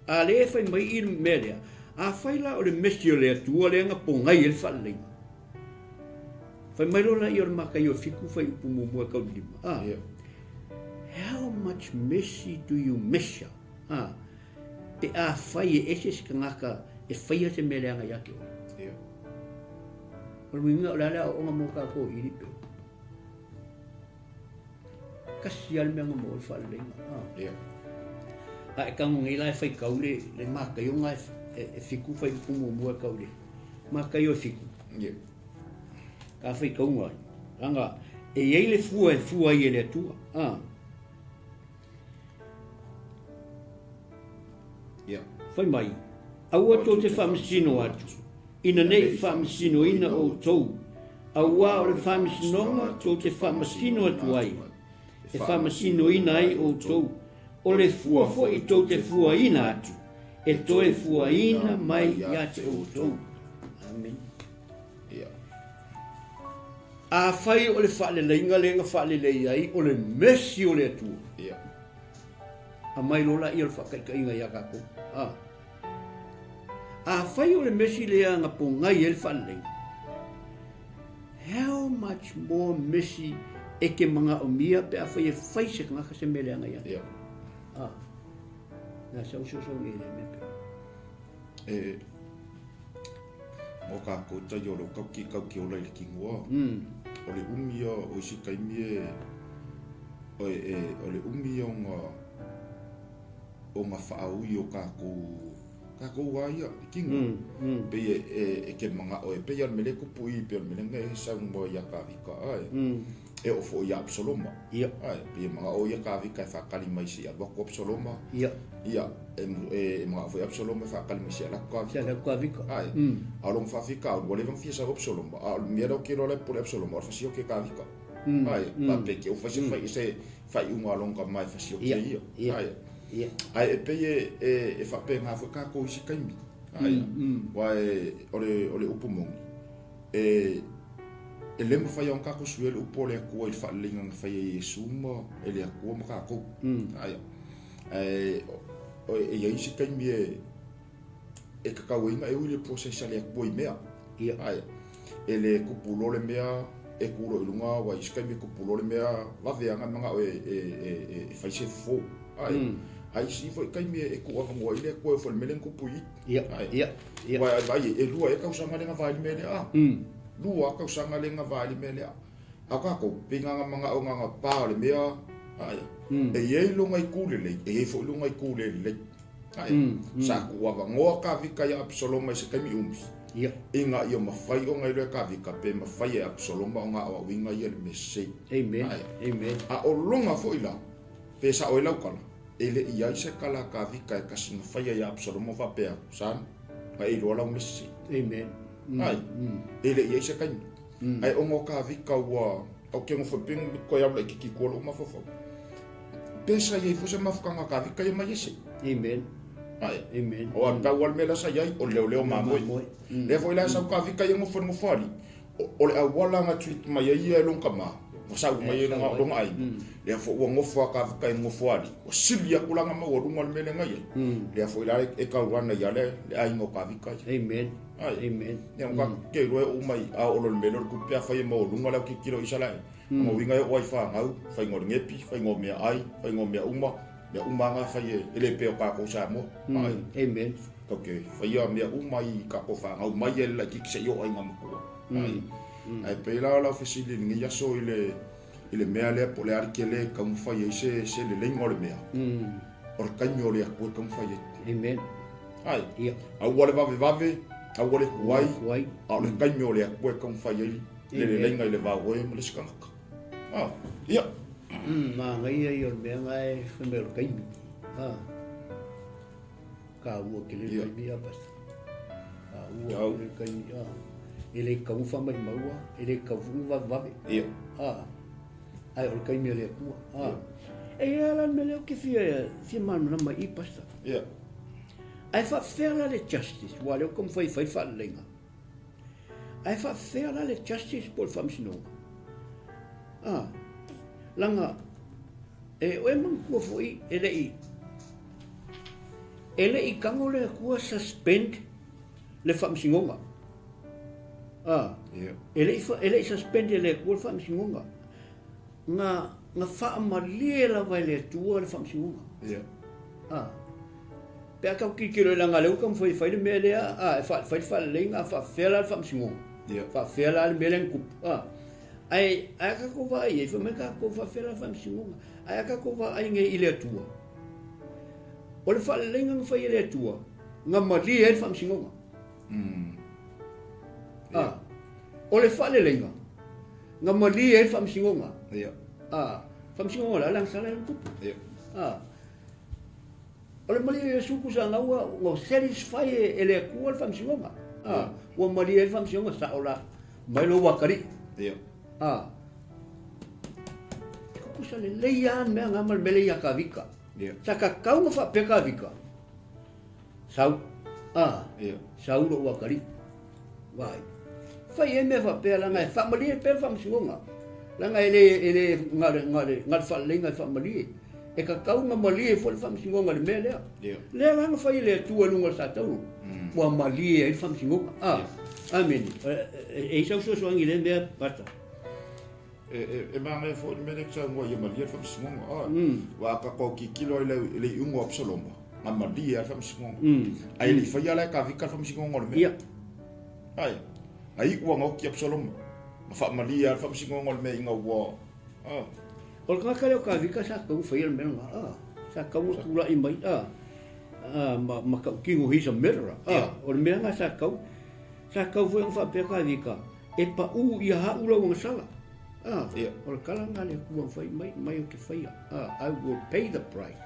a lea e fai mai i le mea lea, afai la o le mesi o le Atua lea na pogai ai le faaleleiga, fai mai loa laia o le Mataio e fitu fuaiupu muamua e tau i le lima. A, Yeah. How much mercy do you measure? A, pe afai e ese se tagata e faia se mea leaga ia te oe. Yeah. O le uiga o le a le aoaoga mo tatou i Ilipe? Tasi lava le mea na maua ai le faaleleiga. Ah. Yeah. A e tago nei la e faitau le, le Mataio e, e fitu fuaiupu muamua e tau i le Mataio e fitu. Yeah. Ka faitauga ai. Leaga e i ai le fua e fua ai e le Atua. Ah. Yeah. Fai mai, aua tou te faamasino atu, ina ne i faamasinoina outou, auā o le faamasinoga tou te faamasino atu ai, e faamasinoina ai outou, o le fua foi tou te fuaina atu, e toe fuaina mai ia te outou. Amene. Yeah. Afai o le faaleleiga lea na faalelei ai, o le mesi o le Atua. Yeah. Aumai loa laia o le faataitaiga ia tatou. A. Afai o le mesi lea na pogai ai le faaleleiga, how much more mesi e te manaomia pe afai e fai se tagata se mea leaga ia te Yeah. A. Na sau sosogi e lea mea pe. E, mo kākou tai o lou kauki kauki ola i le kingoa. O le umi ia o isi taimi e, o, e, o le umi ia o ngā, o ngā whaaui o kākou, kākou a ia, i kingoa. Pei e, e, e ke manga'o e pei a le mele kupu i, pei o le mele ngai e sau moa ia Kāvika, ae. E oo foi ia Absaloma. Ia. Ae, pei e maga'o ia Kāvika e whakali mai se i alu atu Absaloma. Ia. Ia, e, e, e maga'o foi Absaloma e whakali mai se i alu atu Kāvika. Se alu atu Kāvika. Ae. A o lona whaafika, ua leva ona fia sau Absaloma, a o le mea lea o ke iloa la e popole Absaloma, o le fasioki e Kāvika. Ae, faapea ke ua fai se fai, se faaiuga a lona tama e fasioki ai ia. Ia. Ae. Ia. Ae e pei e, e, e faapena foi kākou i isi taimi. Ae. Aua e, o le, o le upu moni, E, e le mafai ona tatou suia le upu a le Atua i le faaleleiga na fai e Iesu ma e le Atua ma tatou. Ae, ae e i ai isi taimi e, e tatau ai ona e ui le process a le Atua i mea. Ia. Ae, e le tupu loa le mea e tu loa i luga, aua i isi taimi e tupu loa le mea vave lava ona manao e, e, e, e fai se fofo. Ae, a isi foi taimi e tuuavanoa ai le Atua e oo foi i le mea lea na tupu i i. Ia, ia, ia. Uae ai e lua ea tausaga lea na vaai i le mea lea a? Lua tausaga lea na vaai i le mea lea. A o tatou, pei na ona manao na ona pa o le mea, ae, e i ai lona itu lelei, e i ai foi lona itu le lelei. Ae, sa tuuavanoa Kavika ia Apisaloma i se taimi umi, Ia. ina ia mafai ona iloa e Kavika pe mafai e Apisaloma ona aoaoina ia le mea sese. Amen. Ae, Amen. a o lona foi la, pe sao ai lau tala, E le i ai se kala a Kavika e kasi na faia ia Absaloma faapea atu, Son, na e iloa lau message. Amen. Ai, e le i ai se taimi. Ae ona o Kavika ua, au ke nofo pe koe alu laititi i tua lou mafaufau. Pe sa i ai foi se mafutaga a Kavika ia mai ese. Amen. Ai. Amen. O a tau a le mea la sa i ai, o le leoleo mamoe. Lea foi la e sau Kavika ia nofo i le nofoalii, o le auala na treat mai ai ia e lona tama, Ua sau mai ai lona aiga, lea foi ua nofo a Kavika i le nofoalii, ua sili atu la ona maualuga le mea lea na i ai. Lea foi la e taulana i ai le aiga o Kavika ia. Amen. Ai. Amen. Ia, mm. Ke iloa e oo mai a oo loa i le mea lea o le tupe afai e maualuga le autilotilo o Isaraelu. Mm. Lona uiga e oo ai i fanau, faiga o le nepi, faiga o meaai, faiga o mea uma, mea uma lava na fai e, e le pei o tatou Samoa. Mm. Ai. Amen. Tatou te faia mea uma i tatou fanau mai e le laitiiti seia oo ai i matua. Mm. Ai. Mm. Ae pei la o lau fesili i lenei aso i le i le mea lea po o le a le tele e taumafai ai se se leleiga o le mea. Mm. O le taimi o le Atua e taumafai ai. Amen. Ai. Ia. Aua le vavevave, aua le tuai, Tuai. a o le taimi o le Atua e taumafai ai le leleiga i le va o oe ma le isi tagata. Ah, ia. Mm, manaia ia o le mea na e fai mai o le taimi. Ah. Taua tele le taimi a Pastor. Taua tele le taimi a. E le tatau ona faamaumau a, e le tatau foi ona vavevave. Ia. A. Ae o le taimi a le Atua. A. E i ai la le mea lea ou te fia fia malamalama i i Pastor. Ia. Ae faafefea la le justice, aua o lea ua taumafai e fai le faaleleiga. Ae faafefea la le justice po o le faamasinoga? A, leaga e oe manatua foi e le i e le i tago le Atua suspend le faamasinoga. A, yeah. E le i, e le i suspend e le Atua le faamasinoga. Na, na faamalie lava e le Atua le faamasinoga. Yeah. A, Pe a tau tilotilo i leaga lea ua taumafai e fai le mea lea, a, e fai le faaleleiga, a faafefea la le faamasinoga? Ia. Faafefea la le mea lea na tupu? A, ae, ae a tatou vaai i ai, fai mai tatou faafefea la le faamasinoga? Ae a tatou vaai nei i le Atua, o le faaleleiga na fai e le Atua, na malie ai le faamasinoga. Mm. A, o le faaleleiga, na malie ai le faamasinoga. Ia. A, faamasinoga o le a le agasala lea na tupu? Ia. A, O le malie o Iesu kusa na ua ua satisfy e le Atua le faamasinoga. A, ua malie ai le faamasinoga sao la mai lou atalii. Ia. A, kusa lelei lava le mea na ma le mea lea ia Kavika. Ia. Sa tatau ona faapea Kavika. Sau. A, Ia. sau lou atalii. Vaai. Fai ai mea faapea leaga e faamalie pea le faamasinoga. Leaga e le, e le, na o le, na o le, na o le faaleleiga e faamalie. E tatau ona malie foi le faamasinoga i le mea lea. Yeah. Lea la na fai e le Atua i luga o le Satauro. Mm. Ua malie ai le faamasinoga. Ah, Yeah. amene. E, e i sau fesoasoani i lea mea, Pastor. E, e, e manaia foi le mea lea e te saunoa ia malie le faamasinoga. Ah, Mm. Aua a tatou tilotilo ai i le iuga o Absaloma, na malie lava le faamasinoga. Mm. Ae le i faia la e Kavika le faamasinoga o le mea. Ia. Ai, na iu ana oti Absaloma, na faamalie lava le faamasinoga o le mea ina ua... Ah. O le tagata lea o Kavika sa tatau ona faia le mea lena. Ah, sa tatau ona tulai mai, ah, ah, ma, ma tautino he's a murderer. Ah, Yeah. o le mea lena sa tatau, sa tatau foi ona faapea Kavika, e pau ia a'u lau agasala. Ah, Yeah. o le tala lena a le Atua na fai mai, mai ou te faia. Ah, I will pay the price.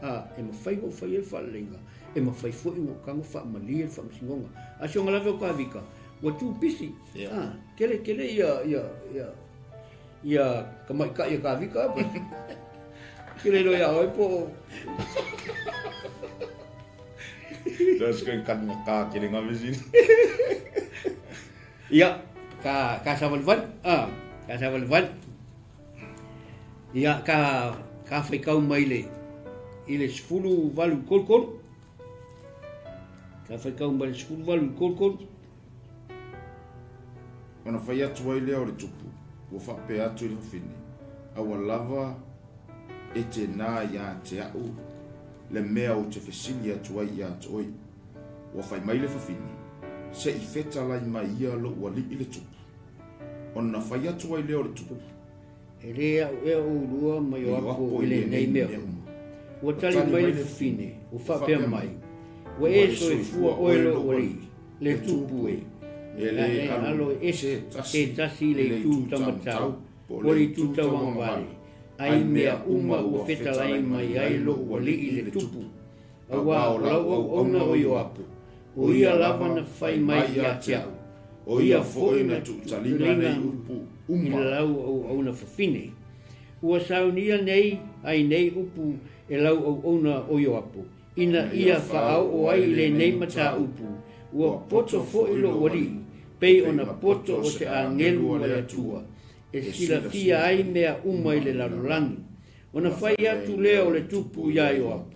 Ā, e mafai ona ou faia le faaleleiga, e mafai foi ona ou tago faamalie le faamasinoga. A si ona lave o Kavika, ua too busy. Yeah. Ā, tele tele ia, ia, ia, ia tamaitai a Kavika. Tele loa ia oe po o... That's going kani nga kā kere ngā mesini. Ia, ka, ka savalivali. Ā, ka savalivali. Ia, ka, ka whaikau mai le, i le 18 korokoro. Ka whaikau mai le 18 korokoro. Ona fai atu ai lea o le tupu, ua faapea atu i le fafine, Aua lava e tēnā iā te a'u le mea ou te fesili atu ai iā te oe. Ua fai mai le fafine, Se i fetalai mai ia lou alii le tupu. Ona fai atu ai lea o le tupu. E lē a'u ea oulua ma Ioapo i lenei mea uma. Ua tali mai le fafine, ua faapea mai, Ua e soifua oe lou alii, le tupu e, na e alo e ese se tasi i le itu taumatau po o le itu tauagavale, ai mea uma ua fetalai mai ai lou alii le tupu, Aua o lau auauna o Ioapo, o ia lava na fai mai ia te au, o ia foi na tuutalina nei upu uma i lau auauna fafine. Ua saunia nei ai nei upu e lau auauna o Ioapo, ina ia faaoo ai i lenei mataupu, ua poto foi lou alii, pei ona poto o se agelu a le Atua. e silafia ai mea uma i le lalolagi. Ona fai atu lea o le tupu iā Ioapo,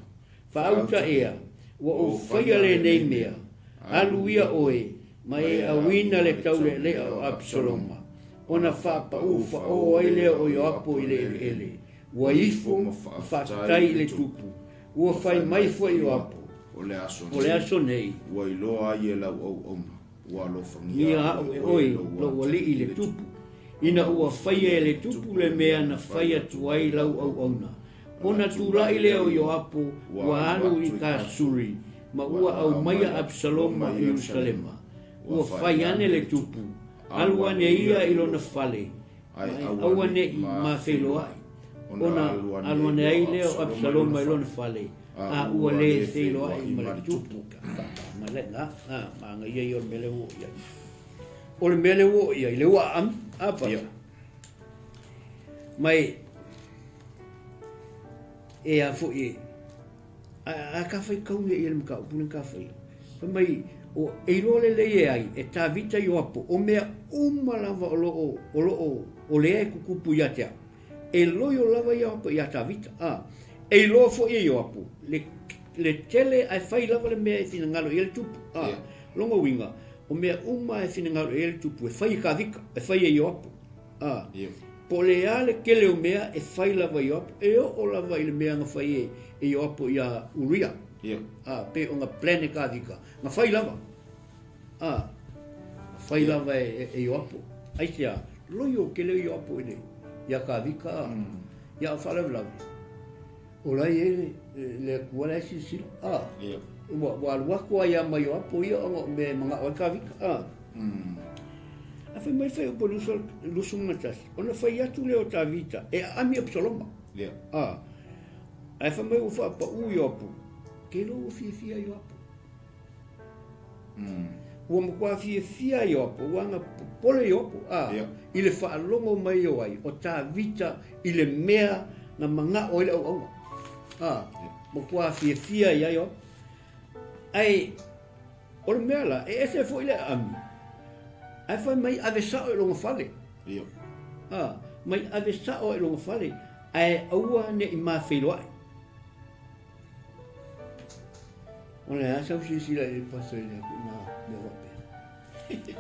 Faauta ea, ua ou faia lenei mea, alu ia oe, ma e auina le taulealea o Apisaloma. Ona faapaū faoo ai lea o Ioapo i le eleele, ua ifo ma faafetai i le tupu. Ua fai mai foi Ioapo, O le aso nei, ua iloa ai e lau auauna, ua alofagia au e oe, lou alii le tupu, ina ua faia e le tupu le mea na fai atu ai lau auauna. Ona tulai lea o Ioapo ua alu i Kasuri, ma ua aumaia Apisaloma i Ierusalema. Ua fai ane le tupu, alu ane ia i lona fale, ma e aua ne i mafeiloai, ona alu ane ai lea o Apisaloma i lona fale, a ua le feiloai ma le tupu. Ma le na, a, manaia ia o le mea lea ua oo i ai. O le mea lea ua oo i ai, lea ua aami, a pasa. Mai, e a foi e, a, a ka fai kau ia le mataupu le ka fai. Fai mai, o, e iloa lelei e ai, e Tavita Ioapo, o mea uma lava o loo, o loo, o lea e tutupu ia te au. E loio lava Ioapo ia Tavita. A, e iloa foi e Ioapo, le, le tele ae fai lava le mea e finagalo i ai le tupu. A, yeah. Lona uiga, o mea uma e finagalo i ai le tupu, e fai e Tavita, e fai e Ioapo. A, yeah. Po o le a le tele o mea e fai lava e Ioapo, e oo lava i le mea na fai e, e Ioapo iā Uria. Yeah. A, pei ona plan e Tavita, na fai lava. A, na fai yeah. lava e, e, e Ioapo. Aisea, loio tele o Ioapo i le, iā Tavita, a, mm. ia o faalavelave. O la e i ai le, le Atua la e silasila. A, yeah. ua, ua alu atu ai a ma Ioapo ia ona o mea e manao ai Tavita. A. Mm. A fai mai fuaiupu 21, ona fai atu lea o Tavita e aami Apisaloma. Yeah. A. Ae fai mai ua faapaū Ioapo, ke iloa ua fiafia Ioapo. Mm. Ua matua fiafia Ioapo, ua aga popole Ioapo, a, yeah. i le faalogo mai o ai, o Tavita i le mea na manao ai le auauna. A, yeah. matua fiafia ia Ioapo. Ae, o le mea la, e ese foi le aami, ae fai mai ave sao i lona fale. Yeah. A, mai ave sao i lona fale, ae aua ne i mafeiloai. O le a sau silasila i le pastor i le na mea faapea.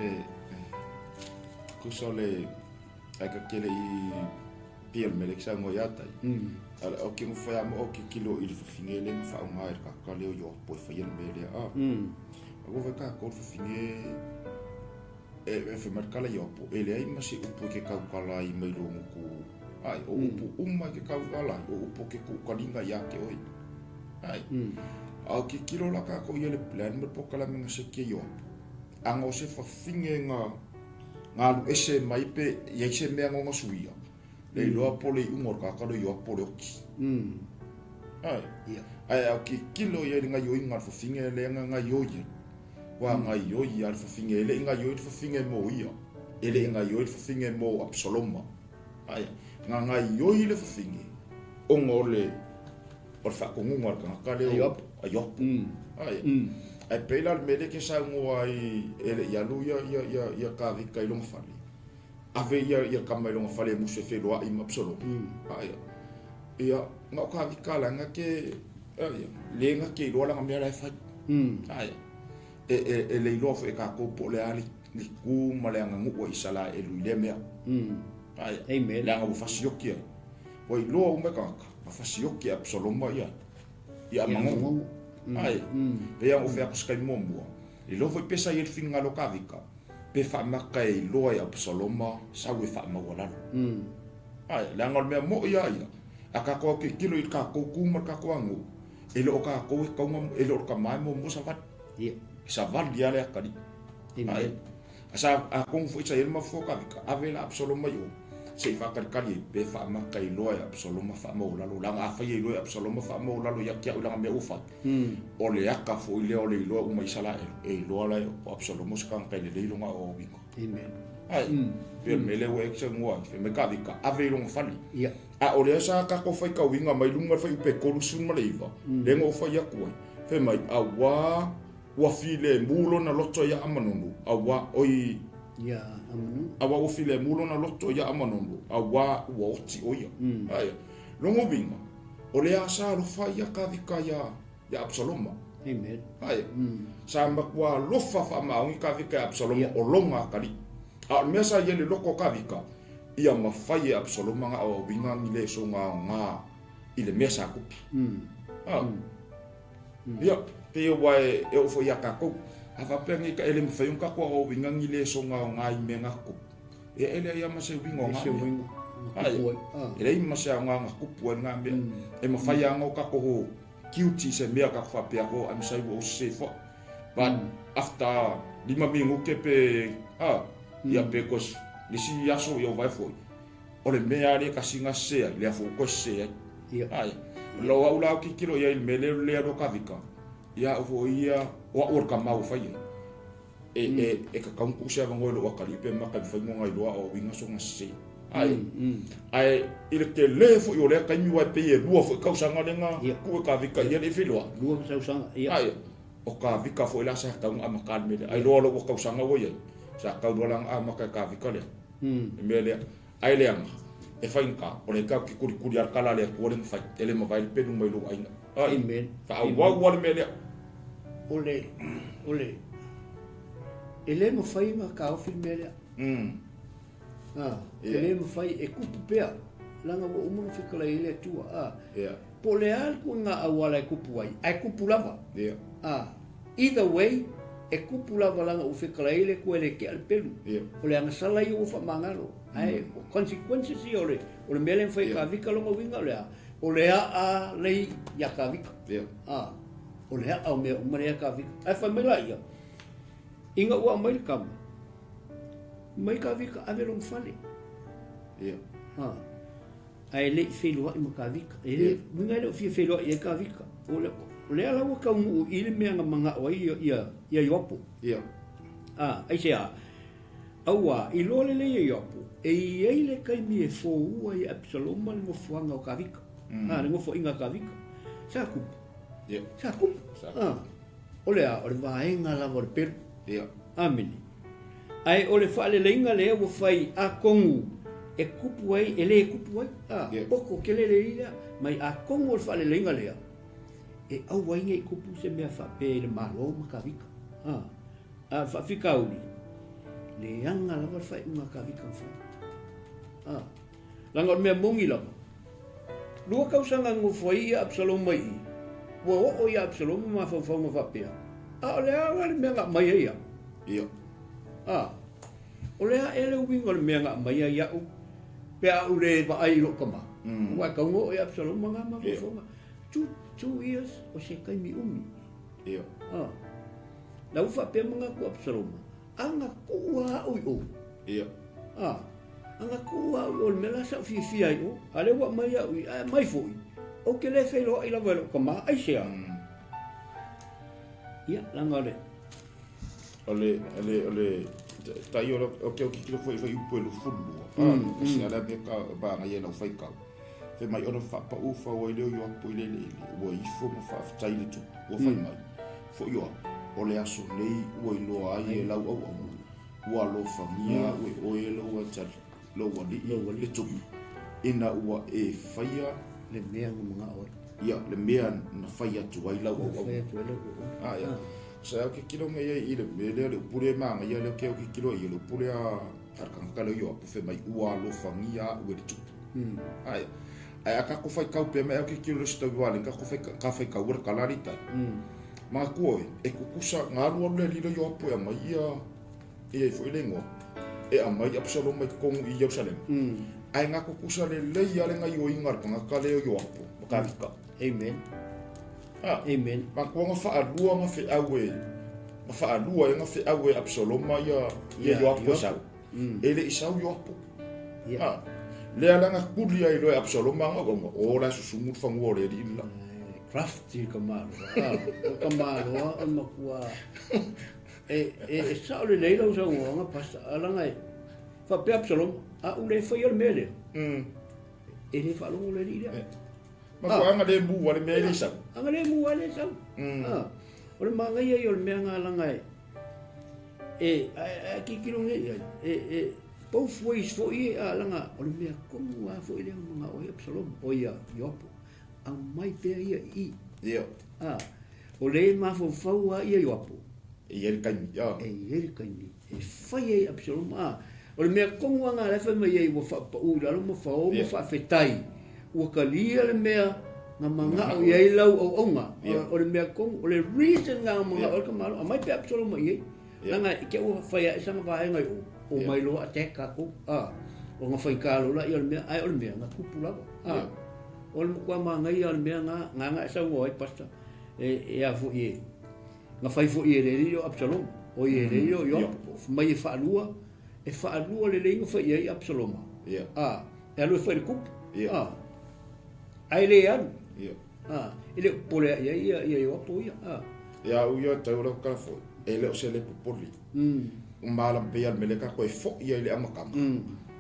E, tusa o le ai ka kele i pia le mele ki sa ngoi atai. Mm. Ale o ki ngofai ama o ki kilo i le fafinge le nga whaonga e ka ka leo yo po e whaia le mele a. Mm. A ko ka ko le fafinge e e whai kala i opo e le ai ma se upu ke kau kala i mai lo nguku ai o upu uma ke kau kala o upu ke ku kalinga ia ke oi ai Mm. a o ki kilo la ka ko ia le plan me po kala me ngase ke yo anga o se fafinge nga nga lu ese mai pe ia se mea ngonga suia le iloa po le iuga o le kakalo i oapo le oki Mm. ai Yeah. ai au ki kilo ia le ngaioiga le fafiga le aga ngaioi ai ua ngaioi a le fafiga e leʻi ngaioi le fafiga mo ia e leʻi ngaioi le fafiga mo Absaloma ai nga ngaioi le fafiga ona o le o le faatonuga o le tagata lea A Ioapo. a Ioapo Mm. ai Mm. ai pei la le mea lea ke saunoa ai e leʻi alu ia ia ia ia Tavita i lona fale ave ia ia kama i lona fale e musu e feloai ma Absaloma Mm. ai ia nga o Tavita la nga ke ai le nga ke iloa lana mea la e fai Mm. ai e e e le iloa foi e kākou po o le a le le ku ma le aganuʻu a Isalaelu i lea mea Mm. ai Amen. leaga ua fasioki ai ua iloa uma e tagata na fasioki e Absaloma ia ia Amagogo Mm. ai Mm. pei lava ona ou fai atu se taimi muamua iloa foi pe sa i ai le finagalo o Tavita pe faamata e iloa e Absaloma sau e faamaualalo Mm. ai leaga o le mea moʻi lava ia a kākou au tilotilo i le kākou ku ma le kākou aganuu e le o kākou e kauga e le o le tama e muamua savali Yeah. savali lava le atalii Amen. ai a sa atonu foi sa i ai le mafaufau o Tavita ave la Absaloma i o se i faatalikali ai pe faamata iloa e Absaloma faamaualalo leaga afai e iloa e Absaloma faamaualalo ia te au i lana mea ua fai Mm. o le aka foi lea o le iloa uma i Isalaelu e iloa la o Absaloma o se tagata e lelei lona aoaoina Amen. ai Mm. pe o le mea lea ua e saunoa ai fai mai Tavita ave i lona fale Yeah. a o lea sa tatou faitauina mai luga o le fuaiupu e 39 lea na ou fai atu ai fai mai auā ua filemu lona loto ia Amanonu auā oi Ia Amanono. Auā ua filemu lona loto iā Amanono, auā ua oti ʻo ia. Aia. Lona uiga, o le a sa alofa ia Kavika iā, iā Absaloma. Amen. Aia. Sa matua alofa faamaoni Kavika iā Absaloma o lona akalii. A o le mea sa i ai le loto o Kavika, ia mafai e Absaloma ona aoaoina ni lesoga aoga i le mea sa tupu. A. Ia, pei aua e oo foi iā tatou. A faapea nei ka e le mafai ona tatou aoaoina ni lesoga aoga i mea na tupu, ia e leai lava ma se uiga o na mea. E leai ma se aoga na tupu ai lena mea. E mafai lava ona tatou ho guilty i se mea tatou faapea atu, ai masai ua ou sese foi. But after 5 minute pe, a, ia pe toe le isi aso ia ua vae foi, O le mea lava lea e tasi na sese ai, lea foi ua toe sese ai. Ia. Ai. O au la ou tilotilo i ai i le mea lea o le alu a Kavika, ia au foi ia, o au o le tama ua fai ai. E, e, e tatau ona tuu se avanoa i lou atalii pe mata i mafai ona iloa aoaoina sona sese. Ai. Ae i le tele foi o lea taimi aua e pei e lua foi tausaga lea na tuu e Kavika i ai le i feiloai. Lua tausaga, ia. Ai. O Kavika foi la sa tatau ona amata le mea lea. Ai loa lou tausaga ua i ai, sa tatau loa la ona amata e Kavika lea. Le mea lea, ae leaga, e faigata, o lea tatou te kulikuli lava le tala a le Atua lea na fai, e le mavae le pelu mai lou aiga. Ai, Amen. faaauau lava le mea lea. O le, o le, e le mafai ona taofi le mea lea. A, e le mafai, e kupu pea, leaga ua uma ona fetalai ai le Atua. A, Yeah. po o le a le ituaiga auala e kupu ai, ae kupu lava. Yeah. A, Either way, e kupu lava leaga ua fetalai ai le Atua e le tea le pelu. O le agasala ia ua faamagalo. Ae o consequences ia o le, o le mea lea na fai e Kavika lona uiga o le a? O le aa lei iā Kavika. A, o le aa o mea uma lea ia Kavika. Ae fai mai laia, ina ua aumai le tama, mai Kavika ave lona fale. A. Ae le i feiloai ma Kavika. E le, uiga e le o fia feiloai ai Kavika. O le, o lea la ua taunuu i le mea na manao ai ia, ia, ia Ioapo. Ia. A, aisea? Auā, iloa lelei e Ioapo, e i ai le taimi e foua ai e Apisaloma le nofoaga o Kavika. A, le nofoaiga a Kavika. Sa kupu. Ia. Sa kupu. Sa kupu. A, o le a? O le vaega lava o le pelu. Ia. Amene. Ae o le faaleleiga lea ua fai atonu e kupu ai, e le kupu ai, a, poto tele le alii lea, mai atonu o le faaleleiga lea, e aua ai nei kupu se mea faapea i le Malo ma Kavika. A, a o le faafitauli, leaga lava le faaiuga a Kavika na fai. A, leaga o le mea moni lava, lua tausaga na nofo ai ia Absaloma i i, ua oo ia Absaloma mafaufauga faapea, a o le a la le mea na aumai ai au? Ia. A, o le a ea le uiga o le mea na aumai ai au pe a ou le vaai i lou tama? Aua e tatau ona oo ia Absaloma na mafaufauga. 2 years o se taimi umi. Ia. A, la ua faapea manatu Absaloma, a na tuu lava au i o. Ia. A, a na tuu lava au i o, le mea la sa ou fiafia ai i o, a o lea ua aumai au i, ae aumai foi, ou te le feiloai lava i lou tama, aisea? Ia, leaga o le. O le, o le, o le, tai o le, o ke o kikilo foi foi upu e 22. A, kasi ala mea ka ba ngai e lau faikau. Fai mai ona faapau fau ai lea o Ioapo i le eleele, ua ifo ma faafetai i le tupu, ua fai mai, Foi Ioapo, o le aso nei ua iloa ai e lau auauna, ua alofagia au e oe lou atalii, lou alii, le tupu, ina ua e faia le mea na manao ai. Ia, le mea na fai atu ai lau auauna. Na fai atu ai lau auauna. A, ia. Sa au kikilo ngai ai i le mea lea, le upu lea e manaia lea ke au kikilo ai, le upu lea a le tagata lea o Ioapo, fai mai, ua alofagia au e le tupu. A, ia. Ae a tatou faitau pea mai au kikilo le isi tau i ka fai ka faitau le tala ali tai. Manatua oe, e tutusa, na alu alu le alii lea o Ioapo e aumai ia e i ai foi le igoa e aumai Apisaloma i totonu i Ierusalema. Ae na tutusa lelei lava le gaioiga a le tagata lea o Ioapo ma Tavita. Amen. Ah, Amen. Manatua na faalua na feau e na faalua e na feau e Apisaloma ia ia Ioapo e sau. E le i sau Ioapo. Ah, lea la na tuli ai loa e Apisaloma ana auauna, o la e susumu le fanua o le alii le la. Crafty ka maloa. Ah, o ka maloa o matua. E, e, e sao lelei lau saunoaga, Pastor, a leaga e faapea Absaloma, a ou le faia le mea lea, e le faalogo le alii lea. Matua aga le mu a le mea e le sau. Aga le mu a le sau. Ah, o le manaia ia o le mea nga leaga e, E, a tilotilo nei i ai, e, e, both ways foi e, a leaga o le mea tonu lava foi lea na manao ai Absaloma, o ia Ioapo, aumai pea ia i i. Ia. A, o lea e mafaufau lava ia Ioapo. E i ai le taimi, a. E i ai le taimi e fai ai Absaloma, a. O le mea tonu lava lena o lea e fai mai ai ua faapauu i lalo ma fao ma faafetai, ua talia le mea na manao i ai lau auauna. O le mea tonu, o le reason na manao ai le tamaloa, aumai pea Absaloma i ai. Leaga i te i ua fai ae sana vaega i o, omai loa attack tatou. A, ona faigata loa lea o le mea, ae o le mea, na tupu lava. A, o le matua manaia o le mea na, na e saunoa ai Pastor, e a foi e, na fai foi e le alii o Absaloma, oi e le alii o Ioapo, fai mai e faalua, e faalua lelei ona fai i ai Absaloma. A, e alu e fai i le tupu. A, ae le alu. A, e le o popole i ai ia Ioapo ia. A. Ia au ia tau lau tala foi, e le o se le popole. O malama pei a le mea lea tatou e foi ai i le amataga,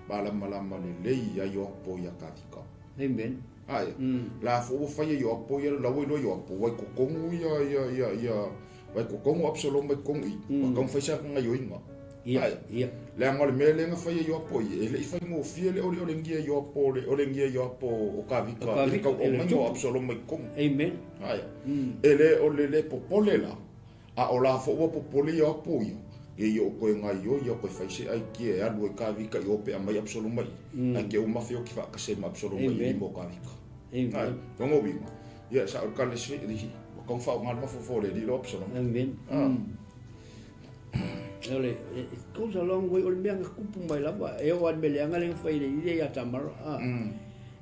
malamalama lelei ai Ioapo ia Kavika. Amen. Ae, la foi ua fai e Ioapo ia, la ua iloa Ioapo, ua i totonu ia, ia, ia, ia, ua i totonu Absaloma i totonu i, ua taumafai sa gaioiga. Ia, ia. Leaga o le mea lea na fai e Ioapo ia, e le i faigofie le oleolegia Ioapo, le olegia Ioapo o Kavika i le tau aumaiga o Absaloma i totonu. Amen. Ae, e le o le le popole la, a o la foi ua popole Ioapo ia, ne i oo toe gaioi ia toe fai se aikia e alu ai Kavika i o pe aumai Absaloma i, ae te ua mafeoti faatasi ai ma Absaloma i lima o Kavika. Amen. Ae, lona uiga, ia sa o le kale sui, ua tau faaaoga le mafaufau o le alii lea o Absaloma. Amen. O le, it goes a long way, o le mea na tupu mai lava, e oo lava i le mea leaga lea na fai e le alii ia Tamara.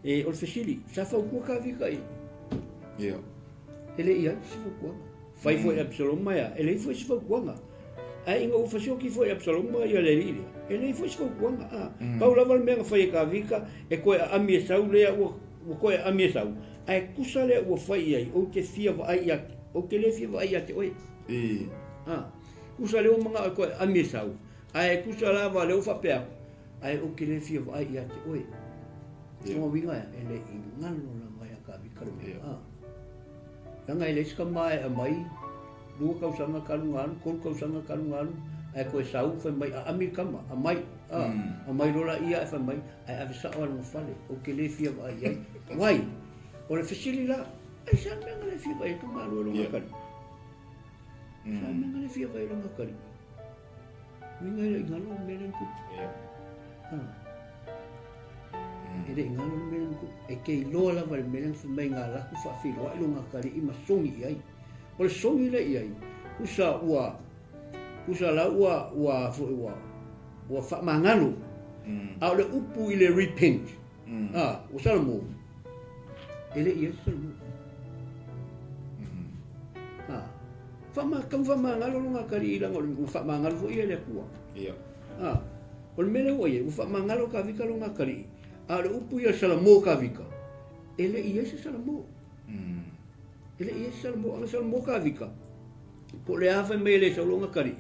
E, o le fesili, sa fautua Kavika i? Ia. E le i ai se fautuaga. Fai foi e Absaloma ia, e leai foi se fautuaga. Ae ina ua fasioti foi e Absaloma ia le alii lea, e leai foi se fautuaga. A, pau lava le mea na fai e Kavika, e toe aami e sau lea ua, ua toe aami e sau, ae tusa lea ua fai i ai, ou te fia vaai ia, ou te le fia vaai ia te oe. A, tusa lea ua manao e toe aami e sau, ae tusa lava lea ua faapea atu, ae ou te le fia vaai ia te oe. Lona uiga e le i galo lava ia Kavika le mea. A. Leaga e leai se tama e aumai, 2 tausaga talu ona alu, 3 tausaga talu ona alu, ae toe sau fai mai, aami le tama, aumai, a, aumai loa laia ae fai mai, ae ave sao lava i lona fale, ou te le fia vaai i ai. Why? O le fesili la, aisea le mea na le fia vaai ai tama alu e lona atalii? Aisea le mea na le fia vaai ai lona atalii? Uiga e le i galo le mea lea na tupu. E le i galo le mea lea na tupu. E te iloa lava le mea lea na fai mai na alu atu faafeiloai lona atalii ma sogi i ai. O le sogi lea i ai, tusa ua, tusa la ua, ua foi ua, ua faamagalo. A o le upu i le repent, ua salamo, e le i ai se salamo. Tau faamagalo lona atalii leaga ua faamagalo foi ia e le Atua. Ia. O le mea lea ua i ai, ua faamagalo Kavika lona atalii, a o le upu ia salamo Kavika, e le i ai se salamo. E le i ai se salamo, a na salamo Kavika, po o le a fai mai e le sau lona atalii,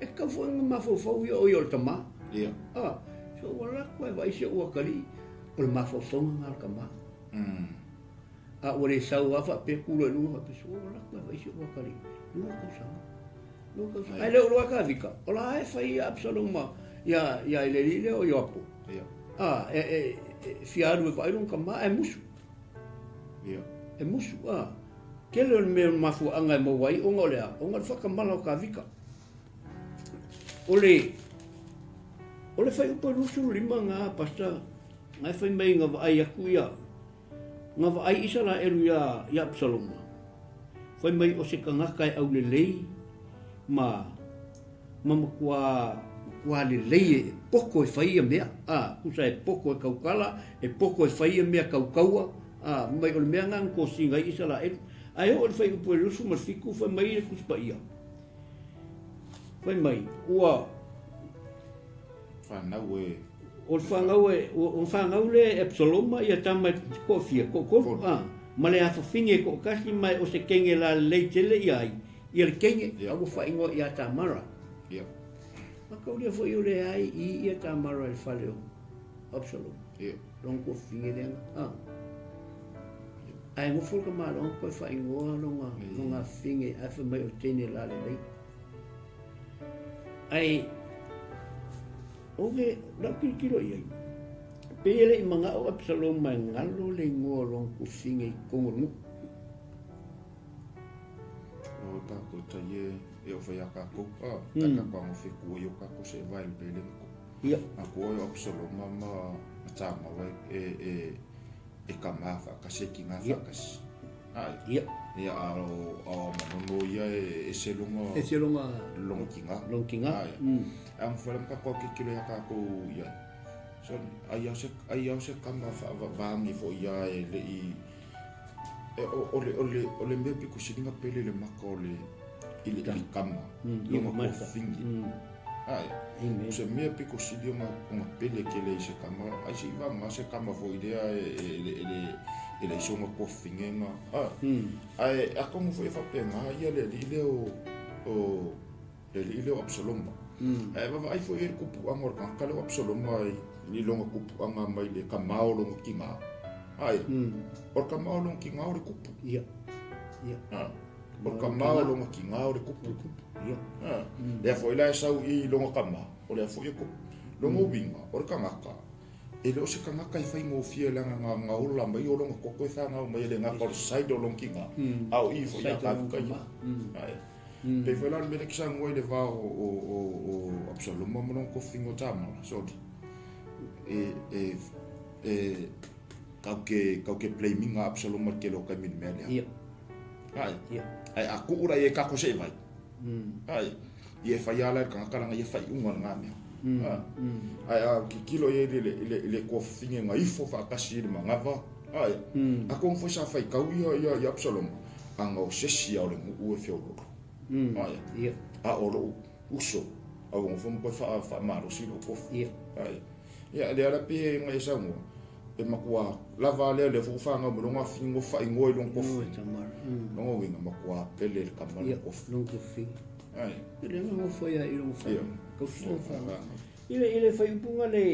e tatau foi ona mafaufau ia o ia o le tama. Ia. So ua alu atu e vaai si ou atalii, o le mafaufauga lena o le tama. A ua le sau lava faapea tu loa i luga faapea, so ua lako e vaai si ou atalii, 2 tausaga. 2 tausaga. Ae le o iloa e Kavika, o la e fai ia Absaloma ia ia i le alii lea o Ioapo. Ia. A, e, e, e fia alu e vaai lona tama ae musu. Ia. E musu, a. Tele o le mea o le mafuaaga e maua ai ona o le a? Ona o le faatamala o Kavika. O le, o le fuaiupu e 25 na, Pastor, na e fai mai na vaai atu ia, Na vaai Isaraelu iā ia Apisaloma, fai mai o se tagata e aulelei ma ma matuā matuā lelei e poto e fai ia mea, a, tusa e poto e tautala, e poto e fai ia mea taukaua, a, fai mai o le mea lena na tosina ai Isaraelu. Ae oo i le fuaiupu e 27 fai mai le Tusi Paia, fai mai, ua. Whanau e. O le whanau e, o whanau le Absaloma ia tama e toafia, toatolu, a, ma le afafine e toatasi ma e o se kenge la lelei tele ia ai, ia le kenge, a ua faaigoa ia Tamara. Ia. Mataulia foi o le ai i ia Tamara i le fale o Absaloma. Ia. Lona tuafafine lea, a. Ae nofo le tamaloa toe faaigoa lona, lona afafine ae fai mai o le teine la lelei. Ae o le lau tilotilo i ai, pei e le i manao o Absaloma e galo le igoa o lona tuafafine i totonu o le nuu. O tatou tai e e o fai a tatou a ta tatou ago fe ku ai o tatou se vai le pele ko. Ia. A ko o Absaloma ma ma Tamara e e e kama whaakasi e ki ngā whaakasi. Ai. Ia. Ia a o a o manono ia e ese longa Ese longa longa ki ngā. Longa ki ngā. Ai. A mo whare mka kua ki kilo ia kākou ia. So, ai au se, ai au se kama whaavavangi fo ia e le i e, o, o, le, o, le, o le mea piko silinga pele le maka o le i le, i le kama. Longa mata. kofingi. Ai. Amen. O se mea piko sili o nga pele ke le i se kama. Ai se iwa nga se kama fo i lea e, e, e, e, le e le iso nga kofingi nga. Ai. Ai, a kongo fo e whape nga ia le li le o, o le li le o Absaloma. Ai vava ai fo e kupu anga o le kangaka le o Absaloma i ni longa kupu anga mai le kamao longa ki ngā. Ai, o le kamao longa ki ngā o le kupu. Ia. Ia. Ah. O le kamao longa ki ngā o le kupu. Ia. Ah. Lea foi la e sau i longa kama, o lea foi e kupu. Longa uinga, o le kangaka. E le o se kangaka i whai ngōfia langa ngā ngā ola mai o longa koko e whangau mai e le ngā kore side o longa ki ngā. A o i fo ia Side o longa ka kama. Ai. Pe foi la le mele ki sa ngoi le vā o, o, o, o Absaloma ma longa kofinga o Tamara. Sorry. E, e, e, kau ke, kau ke blaminga Absaloma ke lo kai mini mea lea. Ia. Ai. Ia. Ai, a kuura i e kako se vai. Ai. I e whai ala i kangaka langa i e whai unga ngā mea. Ai, a kikilo i e le, le, le, le kua whinge ngā ifo whaakasi i le mangawa. Ai. A kongo fo sa whai kau ia, ia, ia Absaloma. A ngau sesi au le ngu ue whio lolo. Ai. Ia. A o lo uso. A o ngofo mkoe wha, wha maro si lo kofi. Ia. Ai. Ia, le ala pe ngai e saungo. E makua lava lea le fo whanga mo longa whingo wha ingoa i long kofi. Oi, Tamara. Longa winga makua pele le kamara Ia. kofi. Longa kofi. Ai. Le nga fo ia i longa whai. Ia. Kau si longa whai. I le, i le whai upunga le,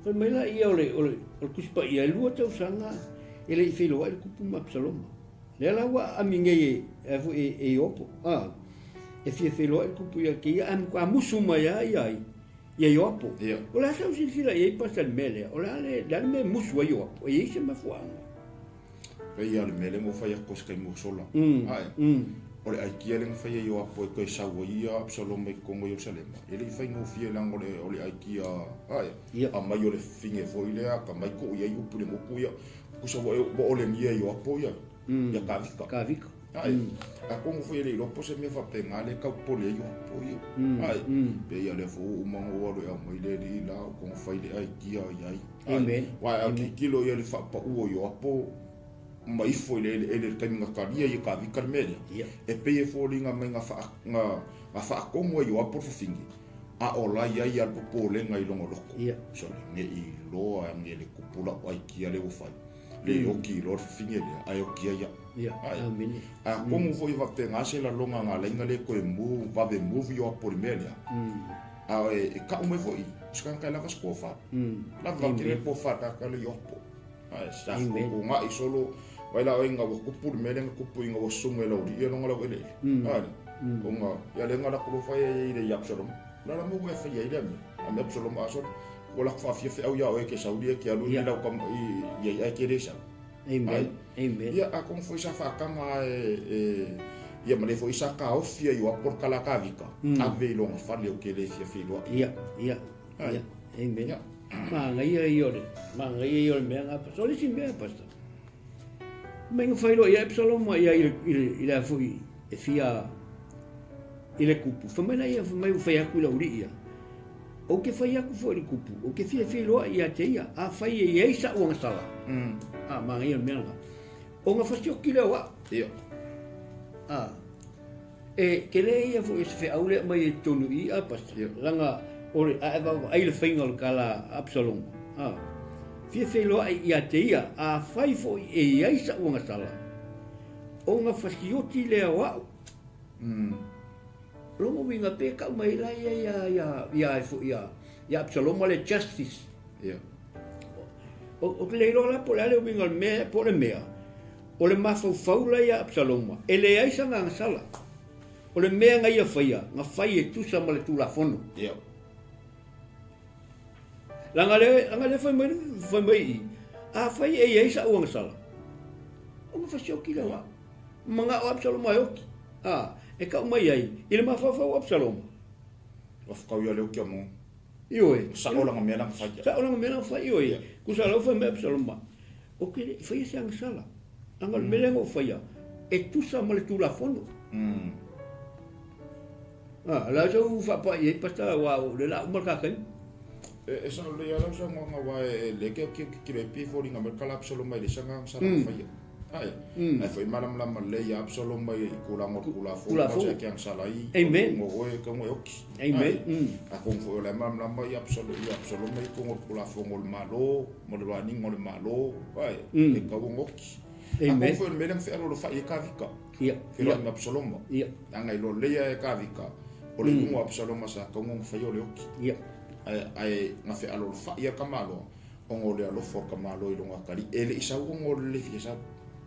whai mai la ia o le, o le, o le kusipa ia e lua tausaga, e le i whailoa i le kupu ma Absaloma. Le la ua ami ngei e, e, fo e, e Iopo. Ah, e fia whailoa i le kupu ia ke ia, a musu mai a ia i, ia Iopo. Ia. O le asa usilisila i ei pasa le mea lea, o le a le, le a le mea musu ai Iopo, e ei se mafuanga. Pei ia le mele mo whai ako se kai mo sola. Ai. O le aikia le ngawhai e Ioapo e koe saua ia Absaloma i Kongo Yerusalema. E le i whai ngōwhia lango le, o le aikia, ai. Ia. A mai o le whinge foi lea, ka mai ko ia i upu le moku ia. Kusa wa e wa ole ngia Ioapo ia. Ia ka vika. Ka vika. Ai. A kongo foi le ilopo se mea whape ngā le kau pole e Ioapo ia. Ai. Pe ia le fo umango waru e au mai le li la, o kongo whai le aikia i ai. Ai. Amen. Wai a kikilo ia le whapa uo Ioapo, ma ifo i le ele ele le taimi ngā karia i ka vika le mea lea. Ia. E pei e fōlinga mai ngā wha, ngā, ngā whaakongo e Ioapo le whawhingi. A o lai ai a le popolenga i longo loko. Ia. So le nge i loa nge le kupula o ai kia le whai. Le oki i loa le whawhingi lea, ai oki ai ia. Ia. Ai. Amene. A kongo foi wape ngā se la longa ngā lainga le koe mū, wawe mū vi Ioapo le mea lea. A e, e kau mai foi, sikanga kai lava skoa wha. Lava ki le po wha ka le Ioapo. Ai, sa Amen. ko ngā i solo, wai la o ngā wa kupu le mea lea ngā kupu i ngā wa sunga e lauri, ia longa lau ele. Ai, o ngā, ia le ngā la kuro whai e i le i Absalom. La la mu e whai e i le mea. A me Absalom a solo, ko la whawhia whi au ia o e ke sauri e ke alu i Ia. lau kam, i, i ai ke re sau. Amen. Amen. Ia, a kong foi sa whaakanga e, e, ia ma le foi sa ka ofia i o apor kala ka vika. Ave i longa whale o ke le fia whiloa. Ia, ia, Ai. ia. Amen. Ia. Maangaia ia o le, maangaia ia o le mea ngā pasa. O le isi mea pasa. Mai ngā whailoa ia Absaloma ia i le, i le, i le afoi e fia i le kupu. Whamai la ia, whamai whai aku i la uri ia. O ke whai aku fo i le kupu, o ke fia whiloa ia te ia, a whai e iei sa uanga sala. A, maangaia le mea ngā. O ngā whasioki leo a. Ia. A, e ke le ia fo i se wheau lea mai e tonu i a pasa. Ia. Langa, o le, a ewa ai le whainga o le kala Absalom. A, fia whailoa ai ia te ia, a whai fo i e iai sa uanga sala. O ngā whasioti lea o au. Longo winga pe kau mai la ia ia ia ia ia ia ia Absalom le justice. Ia. O o te leilo la po le ale winga le mea po le mea. O le mafaufau la ia Absalom. E le ai sa ngā sala. O le mea na ia faia, na fai e tusa ma le Tulafono. Ia. Leaga le, leaga le fai mai, fai mai i, afai e i ai sa'u agasala, ona fasioki lea o a'u. Mana'o Absaloma e oki. A, e ka'u mai ai, i le mafaufau o Absaloma. Ua whakau ia le oki a mo. Ioe. Sa'o langa mea langa fai. Sa'o langa mea langa fai, ioe. Kusa lau fai mai Absaloma, o ke le i faia se agasala. Leaga o le mea lea na ou faia, e tusa ma le Tulafono. A, o le a sau faapa'i ai pasta aua o lea o le a uma le ta taimi. E sao lelei lava lau saunoaga aua e le ke ke ke le pei e foliga mai le kala Absaloma i le isa agaga sa lana faia. Ae, ae foi malamalama lelei ia Absaloma i tulaga o le Tulafono ma se ake agasala ai, Amen. o oe e tau e oki. Amen. Atonu foi o la e malamalama ia Absaloma i totonu o le Tulafono o le Malo ma le vaniga o le Malo, ae, e tatau ona oki. Amen. Atonu foi o le mea lea na fealoalofa'i ai Kavika, Ia. feiloai ma Absaloma. Ia. Leaga iloa lelei lava e Kavika, o le iuga o Absaloma sa tatau ona faia o le oki. Ia. Ae, ae na fealoalofa'i lava Tamaloa, ona o le alofa o Tamaloa i lona atalii. E le i sau ona o le le fia sau.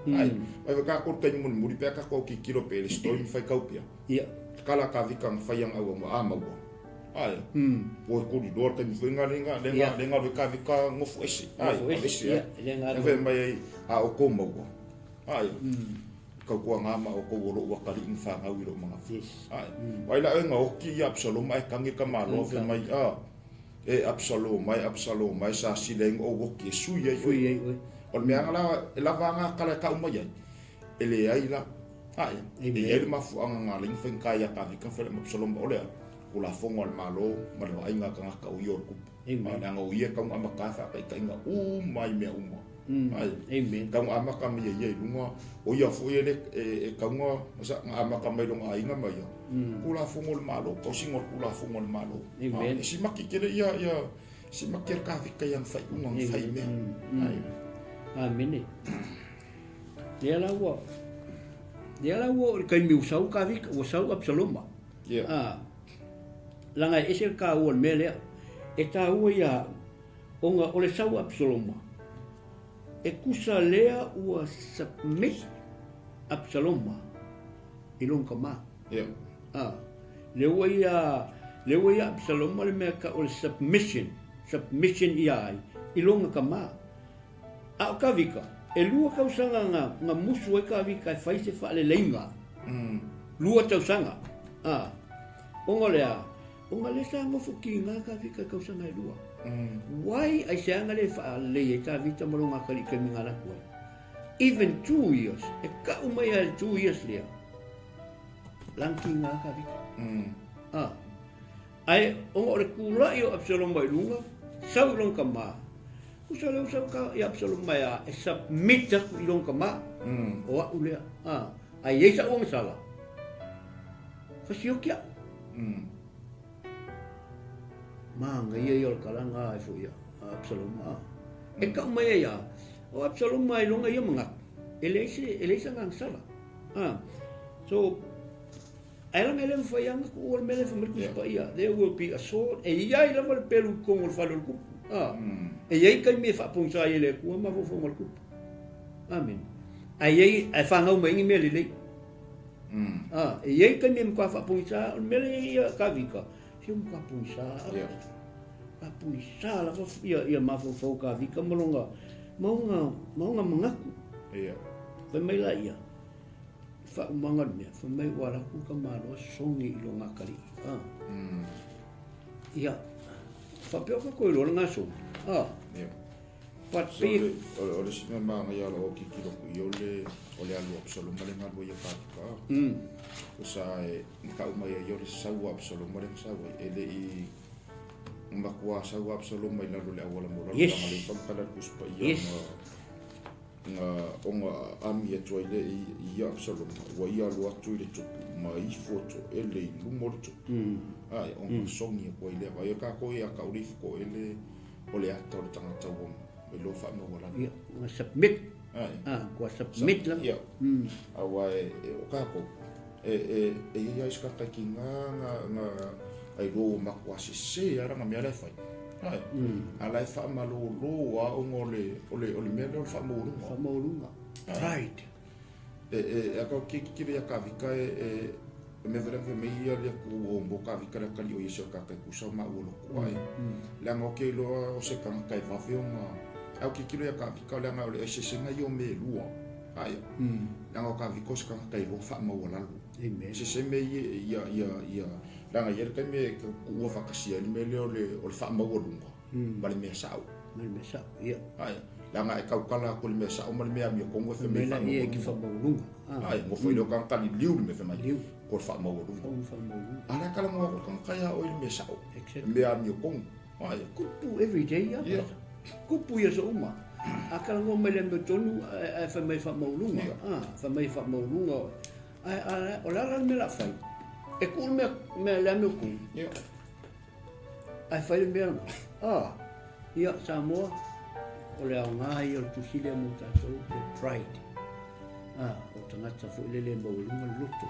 Ae, ae foi tatou i le taimi mulimuli pe a tatou autitilo pe le story ma faitau pea. Ia. Kala Kavika na fai ana auauna a maua. Ae, ua tuliloa le taimi foi lena lena lena lena alu ai Kavika nofo ese. Ae, Nofo ese, ese, ia, ae. lena alu. Fai mai ai, a outou maua. Ae, tautuana ma outou o lou atalii na fanau i lou manatu. Yes. Ae, vaai la oe na oti ia Absaloma ae tagi le tamaloa fai mai, a, e Absaloma e Absaloma e sa sili ai ona ou oti e sui ai oe. Sui ai oe. O le mea la e lava ana tala e tau mai ai, e leai la. Ae, e i ai le mafuaaga na ala ai ona faigata ia Kavika ma fai ma Absaloma, o le a? Tulafono a le Malo ma le vaaiga a tagata o ia o le tupu. Amen. Leaga o ia e tau na amata ai faataitaiga uma i mea uma. Mm. Ae, Amen. tau na amata mai ai ia i luga, o ia foi e le, e, e tau na, na amata mai lona aiga ma ia. Tulafono o le Malo, tausiga o le Tulafono a le Malo. Amen. E simaki tele ia, ia, simaki e le Kavika i ana faaiuga na fai i mea. Ae. Amene. Lea la ua, lea la ua oo i le taimi ua sau Kavika, ua sau Absaloma. Yeah. A, leaga e ese le taua o le mea lea. E taua ia au, ona o le sau a Absaloma, e tusa lea ua submit Absaloma i lona tama. Yeah. A, lea ua ia, lea ua ia Absaloma le mea e tau o le submission, submission ia ai i lona tama. A o Kavika, e lua tausaga na, na musu ai Kavika e fai se faaleleiga. Lua tausaga. A, ona o le a? Ona lea sa nofo kiga Kavika i tausaga e lua. Why aiseaga le faalelei ai Kavita ma lona atalii i taimi na alu atu ai? Even 2 years, e kau mai lava i le 2 years lea, lana kiga Kavika. A, Ae ona o le tulai o Absaloma i luga, sau i lona tama. Usa lea usa ka i Absaloma e a, e submit atu i lona tama. O a'u lea. A, a i ai sa'u agasala, fasioki a'u. Manaia ia o le kalaga ae foi a Absaloma. A, e ka'u mai ai a, o Absaloma i lona ia manatu, e leai se, e leai sana agasala. A, so, Ae leaga e le mafai lava ona tuua le mea lea e fai mai le Tusi Paia, there will be a sword, e i ai lava le pelu i totonu o le fale o le tupu. A, e i ai taimi e faapogisa ai e le Atua mafaufauga o le tupu. Amene. Ae i ai, ae fanau mai ai ni mea lelei. A, e i ai taimi e matua faapogisa, o le mea lea e i ai ia Kavika, se ua matua pogisa lava. Matua pogisa lava ia mafaufau o Kavika ma lona, ma ona, ma ona manatu. Fai mai laia, Faaumaga le mea, fai mai ua alu atu le tamaloa sogi i lona atalii. A. Ia, faapea o tatou iloa lena sogi. A. Yeah. But So, pei... le, o, o le isi mea manaia o lau autitilo atu i o le, o le alu a Absaloma le galue ia Kavika. O sa e matau mai ai o le sau a Absaloma le na sau ai. E le i matua sau a Absaloma i lalo o le auala maualalo. Yes. Leaga le famatala le Tusi Paia Yes. na, Na ona aami atu ai lea i ia Absaloma, ua ia alu atu i le tupu, ma ifo toele i luma o le tupu. Ae, ona sogi atu ai lea. Vaai o tatou ia tau le ifo toele o le ata o le tagata ua iloa faamaualalo. Ia, ua submit. Ae. Ah, ua submit lava. Ia. Aua e, o tatou, e, e, e i ai lava isi tagata e kiga na, na, ailoa ua matua sese lava lana mea la e fai. Ae, a la e faamalōlō lava ona o le, o le, o le mea lea o le faamaualuga. Faamaualuga. Pride. E, e, a kau ke kikilo ia Kavika e, e, Le mea foi lea na fai mai ia le Atua ua o mo Kavika le atalii o Iesu e tagata e tusa ma maua lotu ae. Leaga ou te iloa o se tagata e vave ona ae ou tilotilo ia Kavika leaga o le eseesega ia o mea e lua. Aia. Leaga o Kavika o se tagata e iloa faamaualalo. Esese mea ia ia ia ia leaga e i ai le taimi e tuua faatasia ai le mea lea o le o le faamaualuga ma le mea sao. Ma le mea sao, ia. Aia. Leaga e tautala atu i le mea sao ma le mea amiotonu e fai mai faamaualuga. E faamaualuga. Aia, nofo ai lea o tagata liliu le mea fai mai. Ko le faamaualuga. A lea talanoa atu le tagata ia oe i le mea sao. Le mea amiotonu. Aia. Kupu everyday ia. Yeah. Kupu i aso uma. A talanoa mai le amiotonu ae fai mai faamaualuga. Ah, fai mai faamaualuga. Ae o le a la le mea o le a fai? E tuu le mea, mea le amiotonu. Yeah. Ae fai le mea lena. Ah, ia, Samoa, o le aoga ia o le tusi lea mo tatou, le pride. Ah, o tagata foi lele e maualuga le loto.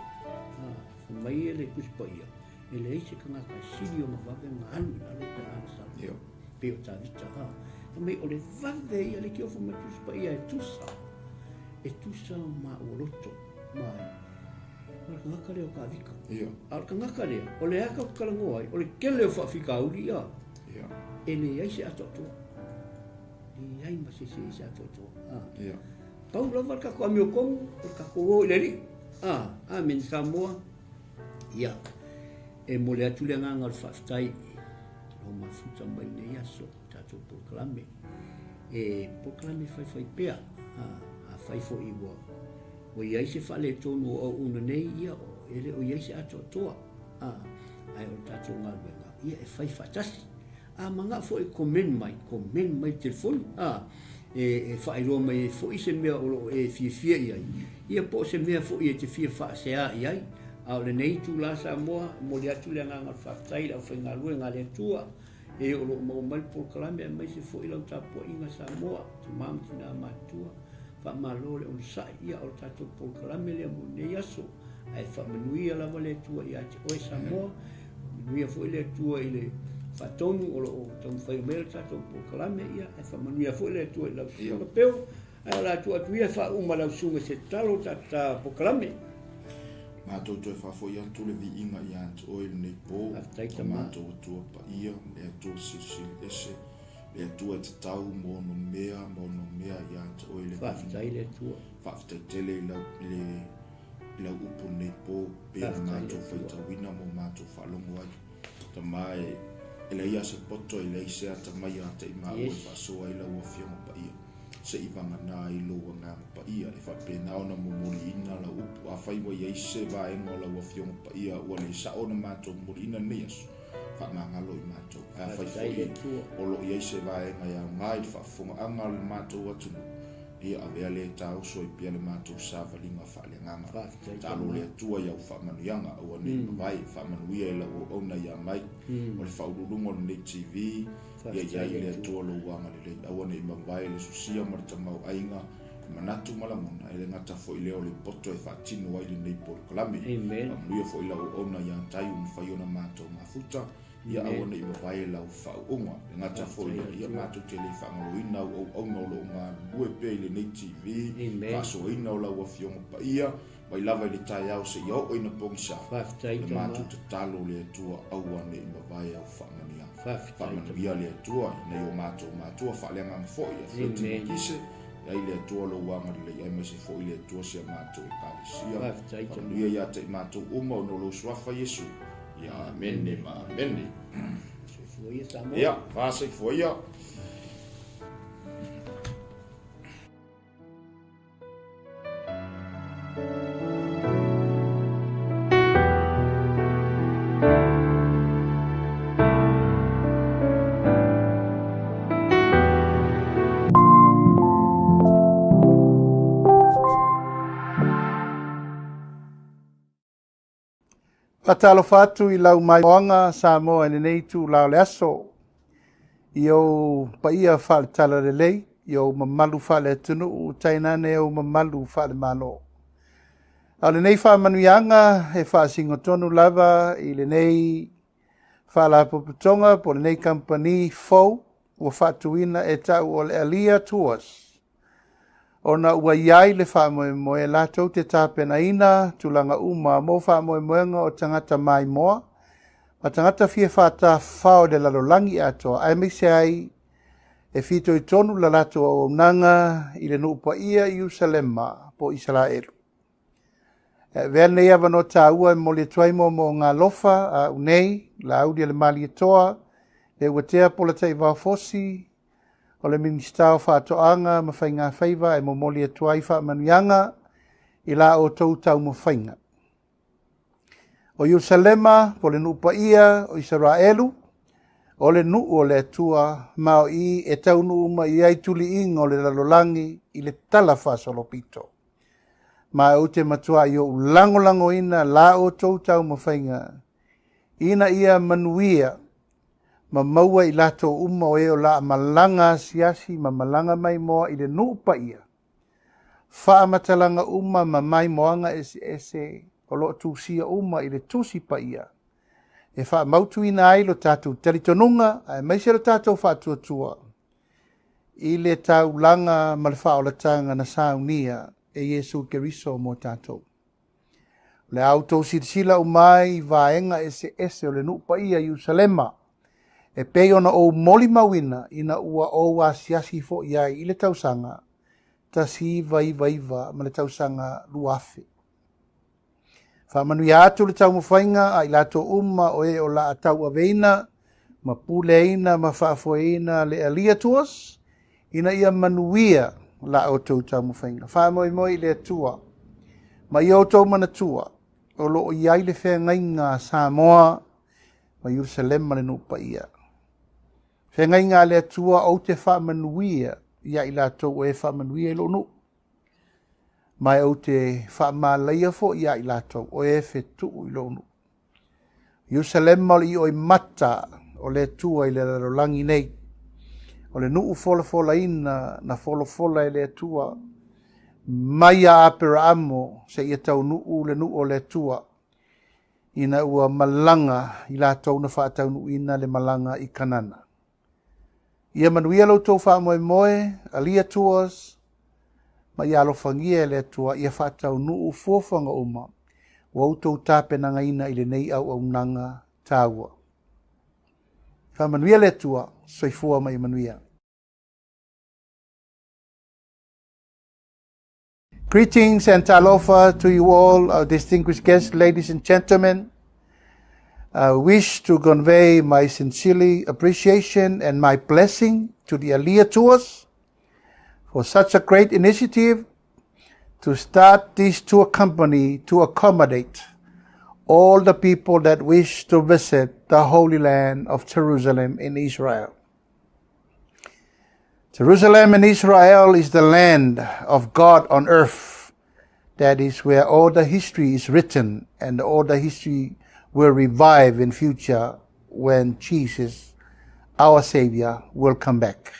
Ah, fai mai e le Tusi Paia, e leai se tagata e sili ona vave ona alu i lalo pe a gasala. Yeah. Pei o Tavita, ah. Fai mai o le vave ia le tiofa mai Tusi Paia e tusa. E tusa maua loto. Mai. O le tagata lea o Kavika. Ia. A o le tagata lea, o le aka ou te talanoa ai, o le tele o faafitauli ia. Ia. E leai se atoatoa. Leai ma se isi e se atoatoa. Ah. Ia. Pau lava le tatou amiotonu, o le tatou o i le Alii. Ah, Amene Samoa. Ia, e momoli atu le agaga o le faafetai i lou mafuta mai lenei aso i tatou polokalame. E polokalame faifai pea, ah, afai foi ua Ua i ai se faaletonu o auauna nei, ia, e le o i ai se atoatoa, a, ae o le tatou galuega, ia, e fai faatasi. A manao foi e comment mai, comment mai i le telefoni, a, e, e faailoa mai ai foi se mea o lo o e fiafia i ai, ia, po o se mea foi e te fia faasea i ai. A o lenei itula Samoa, e momoli atu le agaga o le faafetai i le aufaigaluega a le Atua, e o lo o maua mai le polokalame aemaise foi lau tapuaiga Samoa, tama ma tina matutua. Faamalo le onosai, ia o le tatou polokalame lea mo lenei aso. Ae faamanuia lava le Atua ia te oe Samoa, faamanuia foi le Atua i le faatonu o lo o taumafai mai le tatou polokalame, ia ae faamanuia foi le Atua i lau susuga Peo. Ae o le a tuu atu ia e faauma lau susuga i se tatalo o tatou polokalame. Matou toe faafoi atu le viiga ia te oe i lenei po, Faafetai o tama. matou Atua paia, le Atua silisili ese, Le Atua e tatau mo ono mea ma ono mea ia te oe le Faafetai le Atua. Faafetai tele i lau, i le, i lau upu lenei po, pei ona matou faitauina ma matou faalogo ai. Tama e, e leai lava se poto, e leai se atamai ia te i maua e faasoa ai lau Afioga Paia. Se i vagana ai lou Agaga Paia e faapena ona momoliina lau upu. Afai ua i ai se vaega o lau Afioga Paia ua le sao ona matou momoliina lenei aso, faamagalo i matou. Ae afai foi o lo o i ai se vaega e aoga i le faafofogaaga a le matou atunuu, ia avea lea e taoso ai pea le matou savaliga faaleagaga. Taalo le Atua i au faamanuiaga, aua ne i mavae, faamanuia i lau auauna ia mai. O le faauluuluga o lenei TV, ia i ai le Atua lou agalelei, aua ne i mavae le sosia ma le tamaoaiga, manatu ma lagona, e le gata foi lea o le poto e faatino ai lenei polokalame. Faamanuia foi lau auauna ia Tai ua mafai ona matou mafuta, ia aua ne i mavae lau faauuga. E le gata foi lea, ia matou te le faagaloina au auauna o lo o galulue pea i lenei TV, faasoaina o lau Afioga Paia, mai lava i le taeao seia oo ina pogisa. Le matou tatalo le Atua aua ne i mavae au faamanuiaga. Faamanuia le Atua i nai o matou matua faaleagaga foi ia Freddy Makise, e ai le Atua lou agalelei aemaise foi le Atua si a matou Ekalesia. Faamanuia ia te i matou uma ona o lou suafa Iesu. Ia amene ma amene. Ia, faasoifua ia. Faatalofa atu i lau maimoaga Samoa i lenei itula o le aso, i ou paia faale-talalelei, i ou mamalu faale-atunuu, tainane ou mamalu faale-Malo. A o lenei faamanuiaga e faasinotonu lava i lenei faalapotopotoga po o lenei kamupani fou ua faatuina e ta'u o le Alia Tours. Ona ua i ai le faamoemoe latou te tapenaina tulaga uma mo faamoemoega o tagata maimoa ma tagata fia faatafafao i le lalolagi atoa, aemaise ai e fitoitonu la latou auaunaga i le nuu paia i Ierusalema po o Isaraelu. E avea lenei avanoa taua e momoli atu ai moomooga alofa a au nei, Laaulialemalietoa, Leuatea Polataivao Fosi, o le Minisita o Faatoaga ma Faigafaiva e momoli atu ai faamanuiaga i la outou taumafaiga. O Ierusalema, po o le nuu paia o Isaraelu, o le nuu o le Atua, ma o i e taunuu mai i ai tuliiga o le lalolagi i le tala faasolopito. Ma ou te matuai ou lagolagoina la outou taumafaiga ina ia manuia ma maua i latou uma o e o la malaga asiasi ma malaga maimoa i le nuu paia, faamatalaga uma ma maimoaga eseese o lo o tusia uma i le Tusi Paia, e faamautuina ai lo tatou talitonuga aemaise lo tatou faatuatua i le taulaga ma le faaolataga na saunia e Iesu Keriso mo tatou. O le a outou silasila uma ai i vaega eseese o le nuu paia i Ierusalema, e pei ona ou molimauina ina ua ou asiasi foi ai i le tausaga 1999 ma le tausaga 2000. Faamanuia atu le taumafaiga a i latou uma o e o la a tauaveina ma puleaina ma faafoeina le Alia Tours ina ia manuia la outou taumafaiga. Faamoemoe i le Atua ma ia outou manatua o lo o i ai le feagaiga a Samoa ma Ierusalema le nuu paia. Feagaiga a le Atua ou te faamanuia ia i latou o e faamanuia i lou nuu. Ma ou te faamalaia foi ia i latou o e fetuu i lou nuu. Ierusalema o le ioimata o le Atua i le lalolagi nei. O le nuu folafolaina na folafola e le Atua mai ia Aperaamo seia taunuu le nuu o le Atua ina ua malaga i latou na faataunuuina le malaga i Kanana. Ia manuia lo outou faamoemoe, Alia Tours, ma ia alofagia e le Atua ia faataunuu fuafuaga uma ua outou tapenagaina i lenei auaunaga taua. Faamanuia le Atua, soifua ma ia manuia. Greetings and talofa to you all, our distinguished guests, ladies and gentlemen. I wish to convey my sincere appreciation and my blessing to the Alia Tours for such a great initiative to start this tour company to accommodate all the people that wish to visit the Holy Land of Jerusalem in Israel. Jerusalem in Israel is the land of God on earth. That is where all the history is written and all the history will revive in future when Jesus, our Savior, will come back.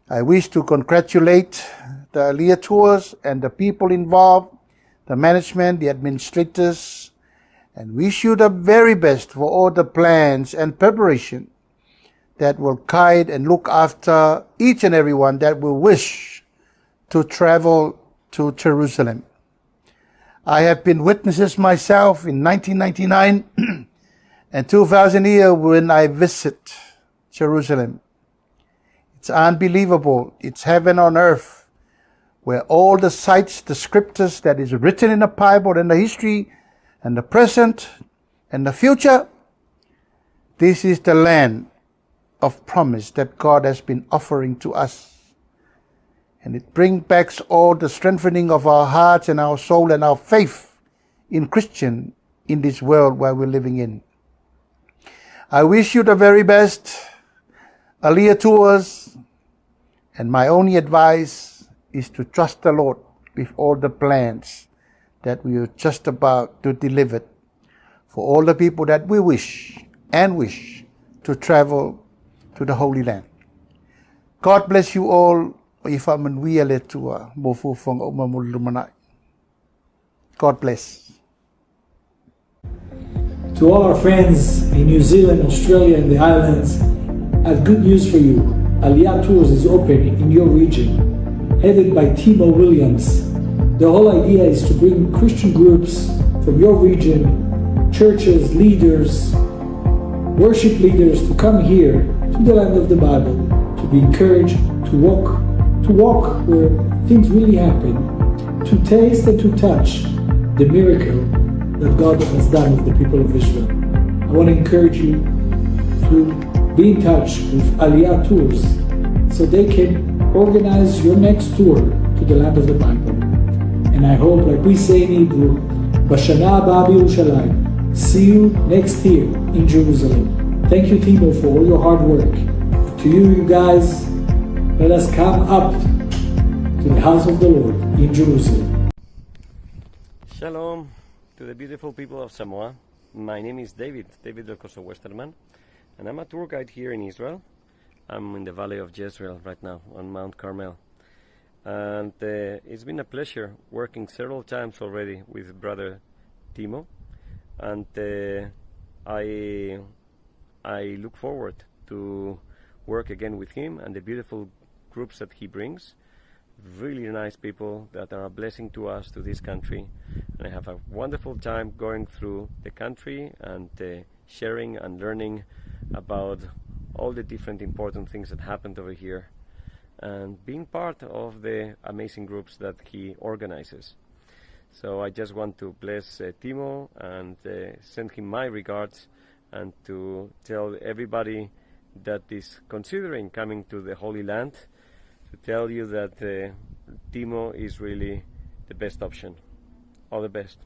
I wish to congratulate the Alia Tours and the people involved, the management, the administrators, and wish you the very best for all the plans and preparation that will guide and look after each and every one that will wish to travel to Jerusalem. I have been witnesses myself in 1999 and 2000 year when I visit Jerusalem. It's unbelievable. It's heaven on earth where all the sites, the scriptures that is written in the Bible and the history and the present and the future, this is the land of promise that God has been offering to us. And it brings back all the strengthening of our hearts and our soul and our faith in Christian in this world where we're living in. I wish you the very best, Alia Tours, and my only advice is to trust the Lord with all the plans that we are just about to deliver for all the people that we wish and wish to travel to the Holy Land. God bless you all. Ia faamanuia le Atua mo fuafuaga uma mo le lumanai. God bless. To all our friends in New Zealand, Australia, and the islands, I have good news for you. Aliyah Tours is open in your region. headed by Timo Williams. The whole idea is to bring Christian groups from your region, churches, leaders, worship leaders to come here to the land of the Bible to be encouraged to walk to walk where things really happen, to taste and to touch the miracle that God has done with the people of Israel. I want to encourage you to be in touch with Aliyah Tours so they can organize your next tour to the land of the Bible. And I hope, like we say in Hebrew, בשנה הבאה בירושלים. See you next year in Jerusalem. Thank you, Timo, for all your hard work. To you, you guys, let us come up to the house of the Lord in Jerusalem. Shalom to the beautiful people of Samoa. My name is David, David Delcorso Westerman, and I'm a tour guide here in Israel. I'm in the Valley of Jezreel right now on Mount Carmel. And it's been a pleasure working several times already with brother Timo. And I, I look forward to work again with him and the beautiful groups that he brings. Really nice people that are a blessing to us, to this country. And I have a wonderful time going through the country and sharing and learning about all the different important things that happened over here and being part of the amazing groups that he organizes. So I just want to bless Timo and send him my regards and to tell everybody that is considering coming to the Holy Land to tell you that Timo is really the best option. All the best.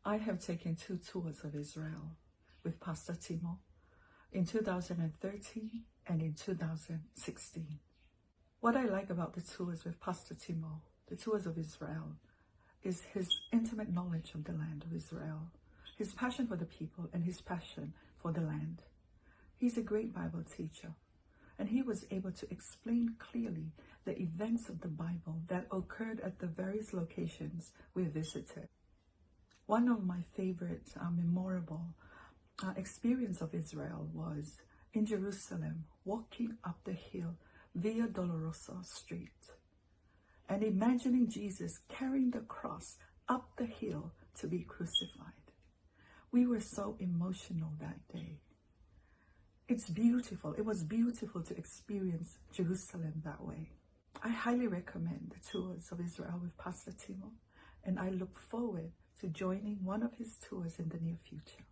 I have taken two tours of Israel with Pastor Timo in 2013 and in 2016. What I like about the tours with Pastor Timo, the tours of Israel, is his intimate knowledge of the land of Israel, his passion for the people and his passion for the land. He's a great Bible teacher, and he was able to explain clearly the events of the Bible that occurred at the various locations we visited. One of my favorite memorable experience of Israel was in Jerusalem, walking up the hill Via Dolorosa Street and imagining Jesus carrying the cross up the hill to be crucified. We were so emotional that day. It's beautiful. It was beautiful to experience Jerusalem that way. I highly recommend the tours of Israel with Pastor Timo, and I look forward to joining one of his tours in the near future.